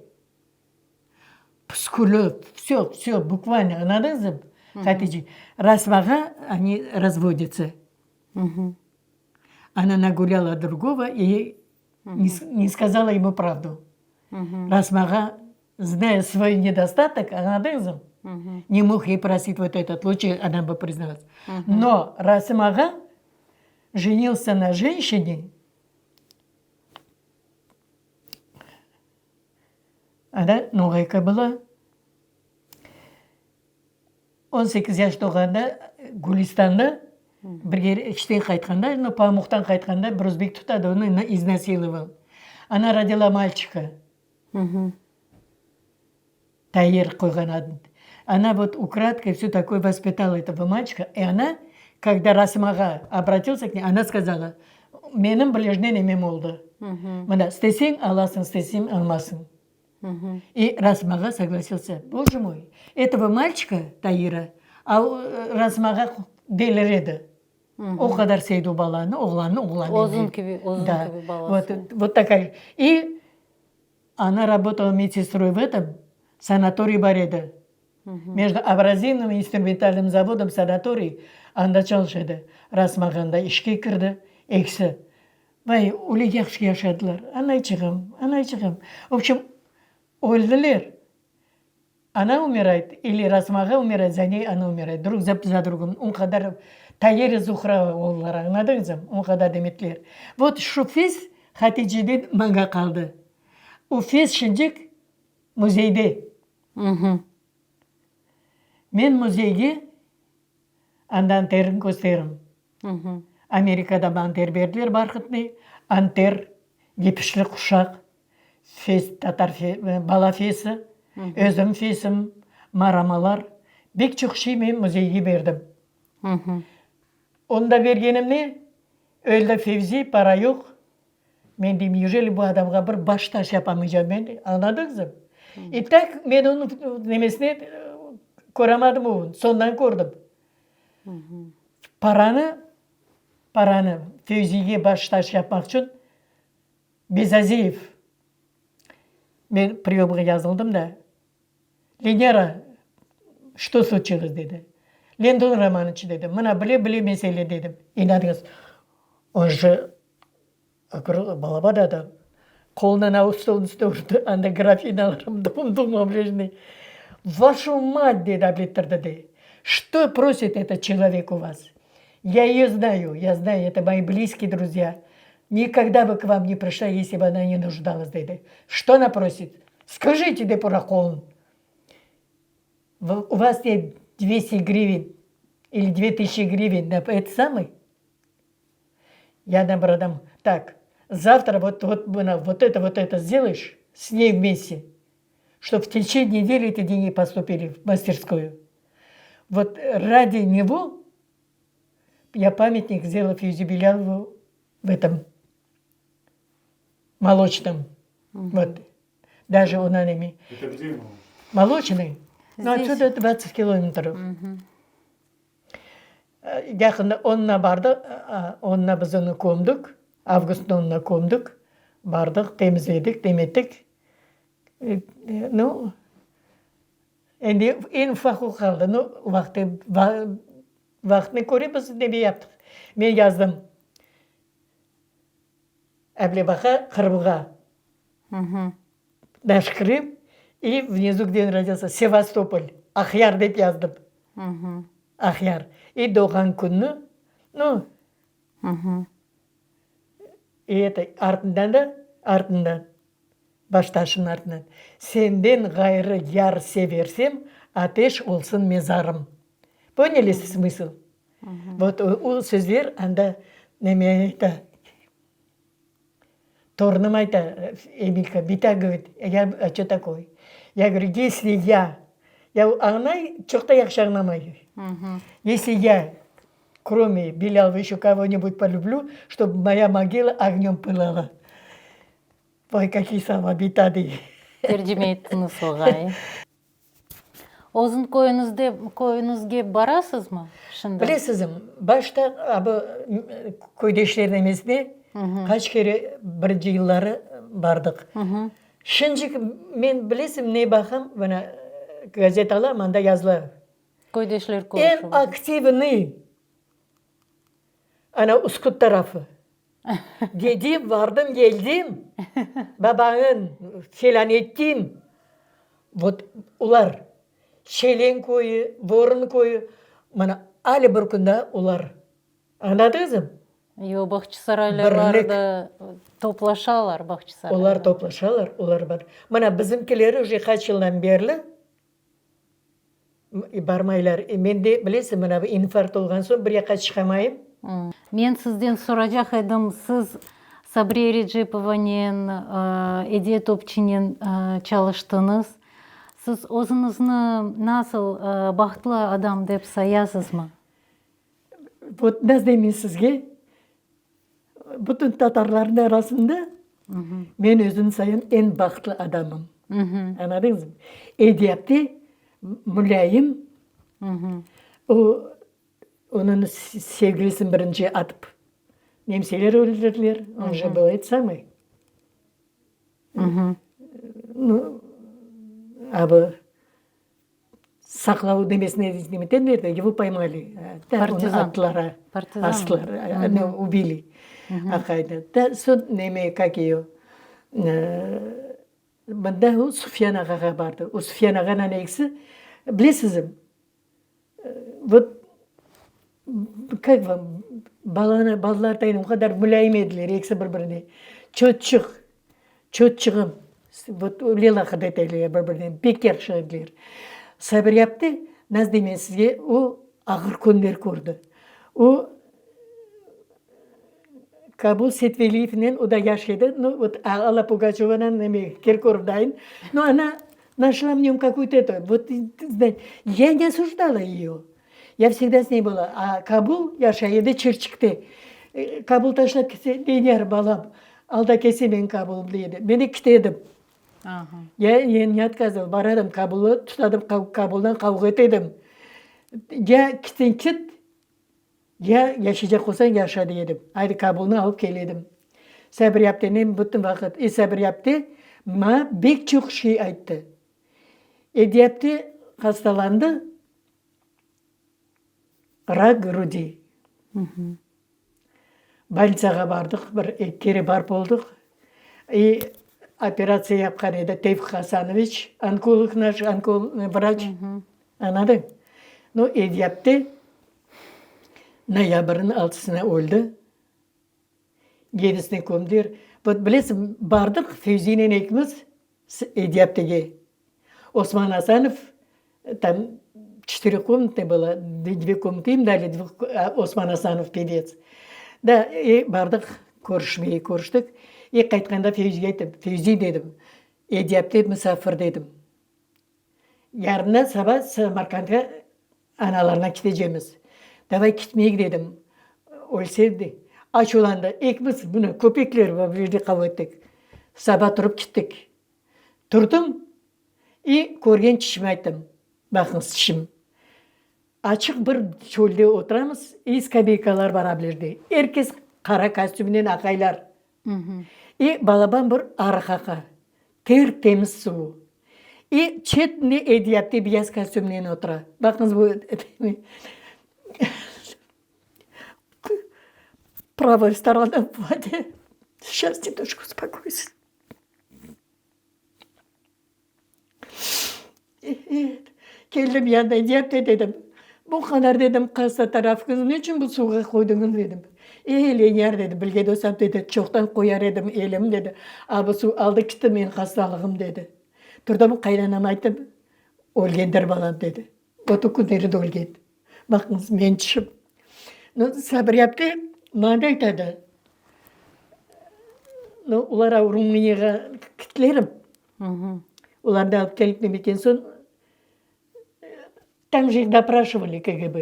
B: Püsküli, vse, vse, bukvalno, añladıñızmı, Hatice. Rasım ağa, oni razvodятся. Ona nagulâla drugogo i ne skazala emu pravdu. Rasım ağa Znaya svoy nedostatok, añladıñızmı? Ne mog ey prosit vot etot, luçe ona bı prizналась. Но Rasım ağa jenilsâ na jenşçine, ona noğayka byla. 18 yaş doğğanda Gülistanda bir kere işten qaytqanda, no, pamuqtan qaytqanda bir özbek tutadı, onı iznasiloval. Ona rodila malçika. Tair qoyğan adını. Ona vot ukradkой vse takoye vospitala etogo malçika, i ona, kogda Rasım ağa obratился k ney, ona skazala, menim bilejne nemem oldı. Mına, isteseñ alasıñ, isteseñ almasıñ. I Rasım ağa soglasilsâ. Boje moy, etogo malçika, Taira, Rasım ağa delir edi. O qadar sevdi o balanı, oğlannı, oğlan edi.
A: Özüñ kibi, özüñ kibi balası.
B: Vot, vot takaya. I ona rabotala medsestroy v etom, sanatoriy bar edi. Mejdu abrazivnım i instrumentalnım zavodom sanatoriy, anda çalışa edi. Rasmağanda işke kirdi, ekisi. Vay, öyle yahşı yaşadılar, anayçığım, anayçığım. V obşem, öldiler. Ana umirayt ili Rasım ağa umirayt, za ney ana umirayt, drug za drugom, on qadar Tayir i Zuhra oldılar, añladıñızmı, on qadar demetler. Vot şu fes Haticeden maña qaldı. O fes şimdik muzeyde. Men muzeyge anda anterin kösterim. Amerikada anter berdiler barhıtnıy, anter, yipişli quşaq, fes, tatar bala fesi, özüm fesim, maramalar, bek çoq şey men muzeyge berdim. Onda bergenim ne? Öldi Fevzi, para yoq. Men deyim, neujeli bu adamğa bir baş taş yapamaycam men, añladıñızmı? I tak men onıñ nemesine köramadım onı, soñdan kördim. Paranı, paranı Fevziyge baş taş yapmaq içün Bezaziyev, men priyomğa yazıldım da, Lenera, çto sluçilось, dedi. Lentun Romanıç, dedim, mına bile-bile mesele, dedim. İnanıñız, on je balaban adam, qolundan alıp stolnıñ üstüne urdı, anda grafinalarım dum-dum Vaşu mat, dedi, oblettirdi, de, çto prosit etot çelovek u vas? Ya eyo znayu, ya znayu, eto moi blizkiy druzya, nikogda bı k vam ne prişla, esli bı ona ne nujdalas, dedi. Çto ona prosit? Skajite, dep ura qolun. U vas ne dvesti griven ili dve tısyaçi griven, da eto samıy? Ya da bir adam, tak, zavtra vot, vot, mına, vot eto, vot eto sdelayeş s ney vmeste, ştob v teçeniye nedeli eti dengi postupili v masterskoyu. Vot radi nego ya pamyatnik sdelal Fevzi Bilâlovu v etom Moloçnom. Vot, daje ona neme.
C: Eto gde
B: Moloçnıy? Nu, otsüda dvadtsat kilometrov. Yaqında onuna bardıq, onuna biz onı kömdük, avgustnıñ onuna kömdük, bardıq, temizledik, nemettik. Nu, endi eñ ufaq o qaldı. Nu, vaqtı, vaqtına köre biz neme yaptıq. Men yazdım Ablâbaqa Qırımğa, naş Krım, i vnizu, gde on rodilsâ, Sevastopol, Aqyar dep yazdım. Aqyar. I doğğan künni, nu, i eto, artından da, artından, baştaşınıñ artından, Senden ğayrı yar seversem, ateş olsun mezarım. Ponyali smısl? Vot, o sözler anda neme ayta, Torunım ayta, Emilka, bita, govorit, ya, a ço takoy? Ya govoryu, esli ya, ya añlay, çoq da yahşı añlamay. Esli ya, krome Bilâlova eşö kogo-nibud polüblü, ştob moya mogila ognöm pılala. Voy, kakiy slova, bita, dey.
A: Tercime ettiñiz oğa, e? Özüñ köyüñizde, köyüñizge barasızmı şimdi?
B: Bilesizmi, başta bu köydeşler nemesine qaç kere birinci yılları bardıq. Şimdi men bilesizmi ne baqam, mına gazeta alam, anda yazıla.
A: Köydeşler körüşüvi.
B: Eñ aktivnıy ana Üsküt tarafı. Dedim, vardım, geldim, babañın felân ettim. Vot, olar Çelen köyü, Vorun köyü, mana ali bir kün daa olar. Añladıñızmı?
A: Yoq, Bağçasaraylılar da toplaşalar, Bağçasarayda.
B: Olar toplaşalar, olar bar. Mana bizimkileri uje qaç yıldan berli Barmaylar. Men de, bilesiñ, mına bu infarkt olğan soñ bir yaqqa çıqamayım.
A: Men sizden soracaq edim, siz Sabriye Recepovanen, Ediye Topçinen çalıştıñız. Siz özüñizni nasıl bahtlı adam dep sayasızmı?
B: Vot, nasıl deyim men sizge, bütün tatarlarnıñ arasında men özüm sayam eñ bahtlı adamım. Añladıñızmı? Ediye apte mulâyim, o, onıñ sevgilisini birinci atıp nemseler öldürdiler, on je byl eto samıy. Nu, a bu Saqlav demesine nemeten berdi, ego poymali,
A: Partizan.
B: attılar,
A: Partizan.
B: astılar, ubili. Aqaynı. Da soñ neme, kak eyo, mında o Sufyan ağağa bardı. O Sufyan ağanen ekisi, bilesizmi, vot, kak vam, balanı, balalar da o qadar mulâyim ediler ekisi bir-birine. Çotçıq, çotçığım, vot öyle laqırdı eteler bir-birinen, pek yahşı ediler. Sabır yaptı, nasıl deyim men sizge, o ağır künler kördi. O Kabul Setveliyevnen, o da yaş edi, nu, vot, Alla Pugaçövanen neme, Kirkorov dayın, nu, ona našla v nöm kakuy-to eto, vot, ya ne osujdala eyo, ya vsegda s ney byla, a Kabul yaşay edi Çirçikte, Kabul taşlap ketse, Leniyar, balam, alda kelse menim Kabulım, dey edi, men de kite edim, ya ne otkazyvala, bara edim, Kabulnı tutadım, Kabuldan qavğa ete edim, ya kitseñ kit, Ya yaşaycaq olsañ, yaşa, dey edim. Aydı, Kabulnı alıp kel edim. Sabir aptenem bütün vaqıt, e, Sabir apte maña bek çoq şey ayttı. Ediye apte hastalandı, rak grudi. Bolnitsağa bardıq, bir eki kere barıp oldıq. E, operatsiya yapqan edi Tevfik Hasanoviç, onkolog naş, vraç. Añladıñ? Nu, Ediye apte noyabrniñ altısına öldi. Yedisine kömdiler. Vot, bilesiñ, bardıq Fevziynen ekimiz Ediye aptege. Osman Asanov tam çetiri komnatnıy было, dve komnatı im dali, Osman Asanov pevets. Da, i bardıq körüşmege, körüştik. I qaytqanda Fevzige ayttım, Fevzi, dedim, Ediye apte musafir, dedim. Yarın saba Samarkandğa analarına ketecemiz. Davay ketmeyik dedim. Ölse de, açuvlandı. Ekimiz mına köpekler bu yerde qavğa ettik. Saba turıp kettik. Turdım i körgen tişime ayttım, Baqıñız tişim. Açıq bir çölde oturamız i skameykalar bar ablerde. Er kes qara kostümnen aqaylar. I balaban bir arıq aqa. Ter-temiz suvu. I çetinde Ediye apte beyaz kostümnen otura. Baqıñız bu Pravaya storona v vode. Seyças nemnojko uspokoyuсь. Keldim yanına, Ediye apte dedim, bu qadar dedim qasta tarafıñız ne içün bu suvğa qoydıñız dedim. Ey, Leniyar dedi, bilgen olsam dedi, çoqtan qoyar edim elim dedi, a bu suv aldı kitti menim hastalığım dedi. Turdım qaynanama ayttım, ölgendir balam dedi. Ot künleri de ölgen. Baqıñız, men tüşip. Nu, Sabriye apte maña da aytadı, nu, olar Rumıniyağa kittiler. Olarnı alıp kelip nemeken soñ, tam же их допрашивали KGB.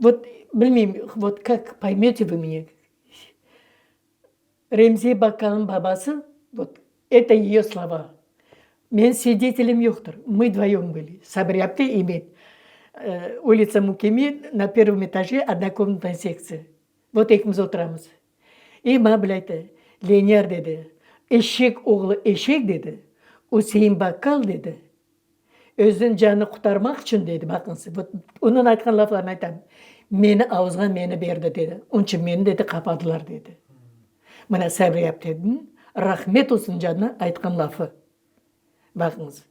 B: Vot, bilmeyim, vot kak poymete vı mne, Remziye Bakkalnıñ babası, vot, eto eyo slova, men svidetelem yoqtır, mı vdvoyom bıli, Sabriye apte i men, ulitsa Mukemi, na pervom etaje odnokomnatnaya sektsiya, vot ekimiz oturamız. İ maña bile ayttı, Leniyar, dedi, eşek oğlu eşek, dedi, Üsein Bakkal, dedi, özüniñ canını qurtarmaq içün, dedi, baqıñız, vot, onıñ aytqan laflarını aytam, meni avuzğa meni berdi, dedi, onıñ içün meni, dedi, qapadılar, dedi. Mına Sabriye apteniñ, rahmet olsun canına, aytqan lafı. Baqıñız.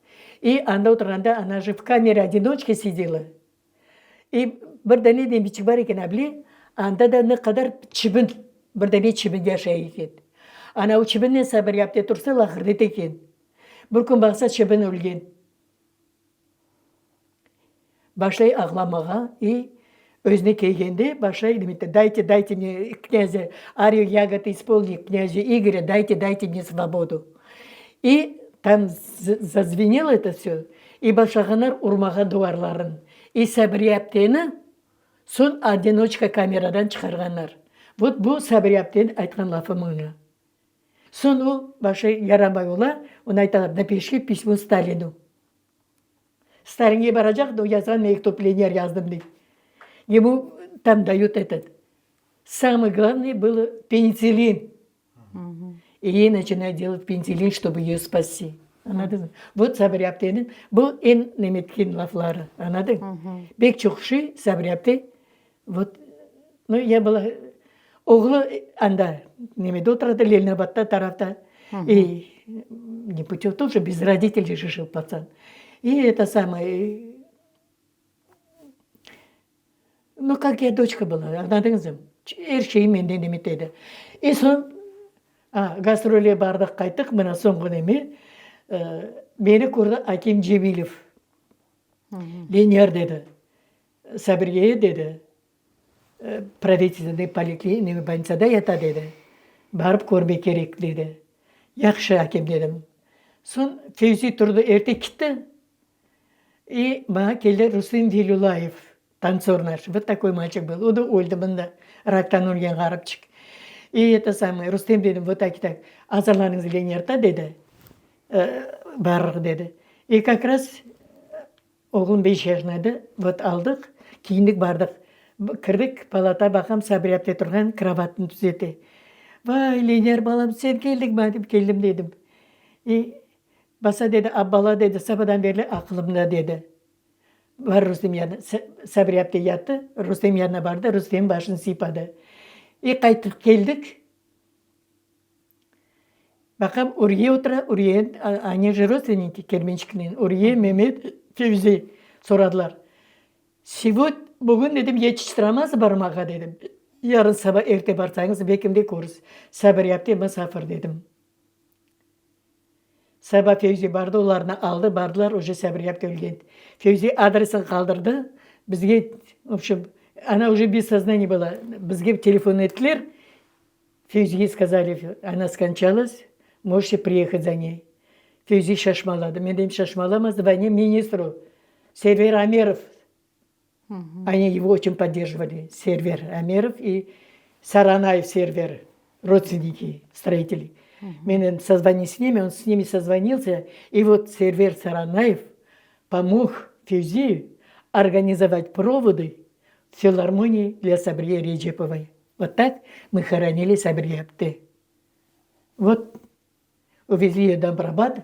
B: İ anda oturğanda, ona je v kamere odinoçke sidela. E, bir dane demiçik bar eken, able, anda da ne qadar çibin, bir dane çibin yaşay eken. Ana o çibinnen sabır yaptı tursa, laqırdı eken. Bir kün baqsa, çibin ölgen. Başlay ağlamağa i özüne kelgende başlay demekte, Dayte, dayte mne knâzya, aryo yagod ispolni knâzya İgorya, dayte, dayte mne svobodu. I tam zazvenelo eto vsö, i başlağanlar urmağa duvarların. I Sabriye apteni soñ odinoçka kameradan çıqarğanlar. Vot bu Sabriye apteniñ aytqan lafı maña. Soñ o başı yaramay ola, ona aytalar, napishi pismo Stalinu. Stalinge baracaq da o yazğan mektup Leniyar yazdım dey. Emu tam dayut etot. Samıy glavnıy bylo penitsilin. I ey naçinayut delat penitsilin, ştobu eyo spasti. Añladıñmı? Vot Sabriye apteniñ bu eñ nemetken lafları. Añladıñ? Pek çoq şey Sabriye apte vot, nu, ya byla. Oğlu anda nemede oturadı, Leninabadda tarafta. И непутевый тоже без родителей же жил пацан. И это самое, ну, как я дочка была, añladıñızmı? Er şeyi menden ümüt edi. И soñ, a, gastrolge bardıq, qayttıq, mına soñki neme, meni kördi Akim Cemilev. Leniyar dedi, Sabirge dedi, Pravitelstvenıy poliklinika, bolnitsada yata, dedi. Barıp körmek kerek, dedi. Yahşı, akem, dedim. Soñ Fevzi turdı, erte kitti. I maña keldi Rustem Velilâyev, tantsor naş, vot takoy malçik был, o da öldi mında, raktan ölgen ğaripçik. I eto samoye, Rustem dedim, vot tak i tak, azırlanıñız Leniyarta, dedi, barırıq, dedi. I kak raz Oğlum beş yaşında edi, vot aldıq, kiyindik, bardıq. Kirdik palata, baqam, Sabri apte turğan, krovatını tüzete. Vay, Leniyar balam, sen keldiñmi? Dep, keldim, dedim. E, basa, dedi, a bala, dedi, sabadan berli aqılımda, dedi. Bar Rustem yanına, Sabri apte yattı, Rustem yanına bardı, Rustemniñ başını sıypadı. E, qayttıq, keldik. Baqam, Ürye otura, Ürye, oni же rodstvenники Kermençiknen, Ürye, Memet, Fevzi soradılar. Sevod, bugün, dedim, yetiştiramaz barmağa, dedim. Yarın saba erte barsañız, belkim de körüz. Sabri apte musafir, dedim. Saba Fevzi bardı, olarnı aldı, bardılar, uje Sabri apte ölgen. Fevzi adresini qaldırdı, bizge, v obşem, ona uje bez soznaniya была, bizge telefon ettiler, Fevzige skazali, ona skonçalas, možete priyehat za ney. Fevzi şaşmaladı. Men dedim, şaşmalama, zvoni ministru, Server Amerov. Oni ego oçün podderjivali, Server Amerov i Saranayev Server, rodstveniki, stroiteli. Men dedim, sozvoni s nimi, on s nimi sozvonilsâ, i vot Server Saranayev pomog Fevziyu organizovat provodı v filarmonii dlâ Sabriye Recepovay. Vot tak mı horonili Sabriye apte. Vot uvezli eyo Dobrabad,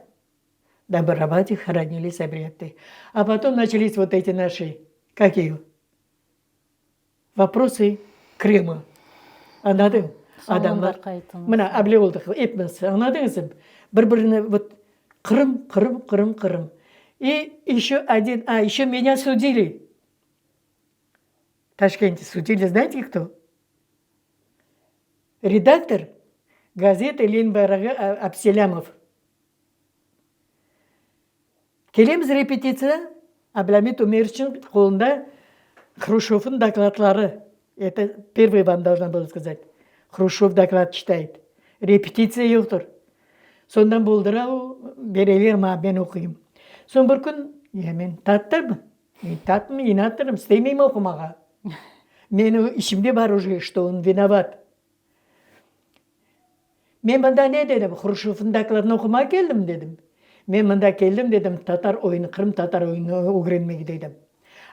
B: Dobrabade horonili Sabriye apte. A potom načalis vot eti naşi, kak eyo, voprosı Krıma. Añladıñ? Adamlar, mına able oldıq epimiz, añladıñızmı? Bir-birini vot Qırım, Qırım, Qırım, Qırım. I eşö odin, a eşö menya sudili. Taşkente sudili, znayte kto? Redaktor gazeta Lenin bayrağı Abselâmov. Kelemiz repetitsiya, Ablâmit Ümeroviçniñ qolunda Hruşövnıñ dokladları, eto pervıy vam dolžna была skazat, Hruşöv doklad çitayt. Repetitsiya yoqtır. Soñdan boldıra o, bereler maña, men oquyım. Soñ bir kün, ya men tattım, Tatmı, inatırım, istemeyim oqumağa. Menim içimde bar uje, çto on vinovat. Men mında ne dedim, Hruşövnıñ dokladını oqumağa keldim, dedim. Men mında keldim, dedim, tatar oyunı, qırımtatar oyunını ögrenmege, dedim.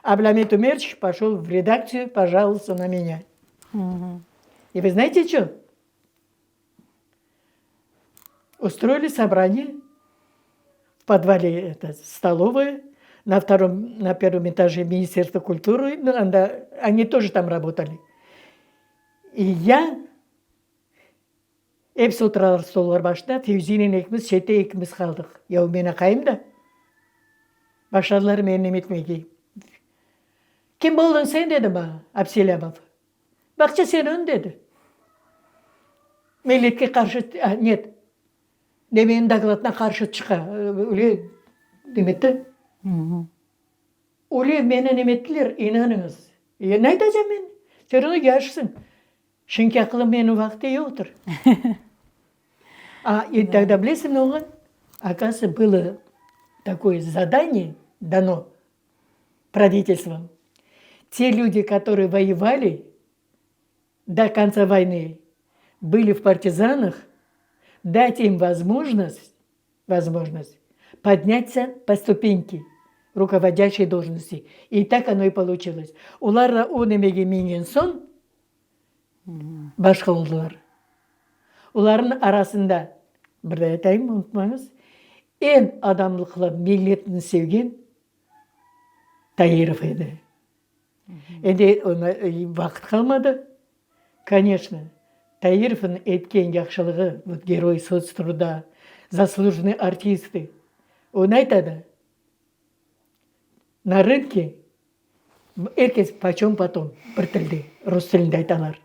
B: Ablâmit Ümerç poşol v redaktsiyu pojalovalsâ na menâ. I vı znayte ço? Ustroili sobraniye v podvale eto stolovoy, na vtorom, na pervom etaje Ministerstvo kulturı, nu anda oni тоже tam rabotali. I ya, episi oturalar stollar başında, Fevziynen ekimiz çette ekimiz qaldıq. Ya o men aqayım da. Başladılar meni nemetmege. Kim boldıñ sen, dedi maña Abselâmov. Bağça seniñ, dedi. Milletke qarşı, net, Demeniñ dokladına qarşı çıqa, öyle demetti. Öyle meni nemettiler, inanıñız. E, ne aytacam men? Sen ravno yaşsıñ. Çünki aqılım menim vaqtı yoqtır. A, i togda bilesiñ ne olğan? Oказывается, было такое задание дано pravitelstvom. Te люди, которые воевали до konца voyny, были v partizanah, dать im vozможность, vozможность podnâtся po stupenke rukovodâşey dolžnosti. I tak ono i poluçilos. Olar da o nemege mingen soñ başqa oldılar. Olarnıñ arasında, bir daa aytayım, unutmañız, eñ adamlıqlı, milletini sevgen Tairov edi. Endi vaqıt qalmadı, koneçno. Tairovnıñ etken yahşılığı, vot Geroy soцтруда, Заслуженный artisti, o ne aytadı? Na rınke er kes poçem potom bir tilde, rus tilinde aytalar.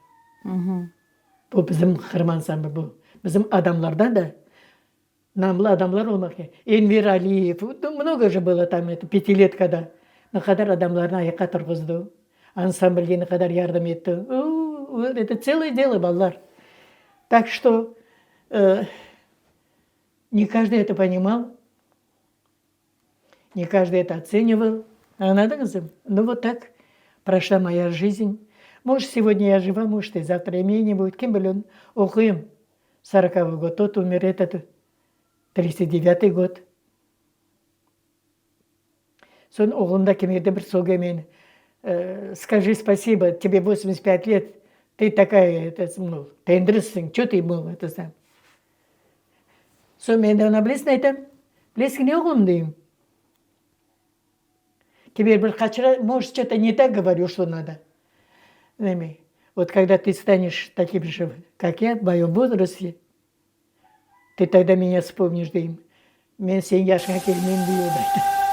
B: Bu bizim Qırım ansambli, bu bizim adamlardan da Namlı adamlar olmaq kerek. Enver Aliyev, mnogo je bylo tam eto, pâtiletkada ne qadar adamlarnı ayaqqa turğuzdı, ansamblge ne qadar yardım etti. O, eto tseloye delo, balalar. Tak çto, ne každıy eto ponimal, ne každıy eto otsenival, añladıñızmı? Nu, vot tak proşla moya jizn. Может, segodnâ ya jiva, может, i zavtra mene ne budet, kim bile, oquyım. Sorokovıy god, tot umer, etot, tridtsat devyâtıy god. Soñ oğlum da kimerde bir söge meni, Skajı spasibo, tebe vosemdeset pyat let, tı takaya, eto, mol, tendrissiñ, ço tı, mol, eto sam. Soñ men de oña bilesiñ aytam, bilesiñ ne, oğlum, deyim, Teber bir qaç может, ço-to ne tak govorю, çto nado. Neme, vot kogda tı stanешь takим же, kak ya, v moyom vozrasте, tı togda menya vspomniş, deyim. Men seniñ yaşıña kelmem, dey o da.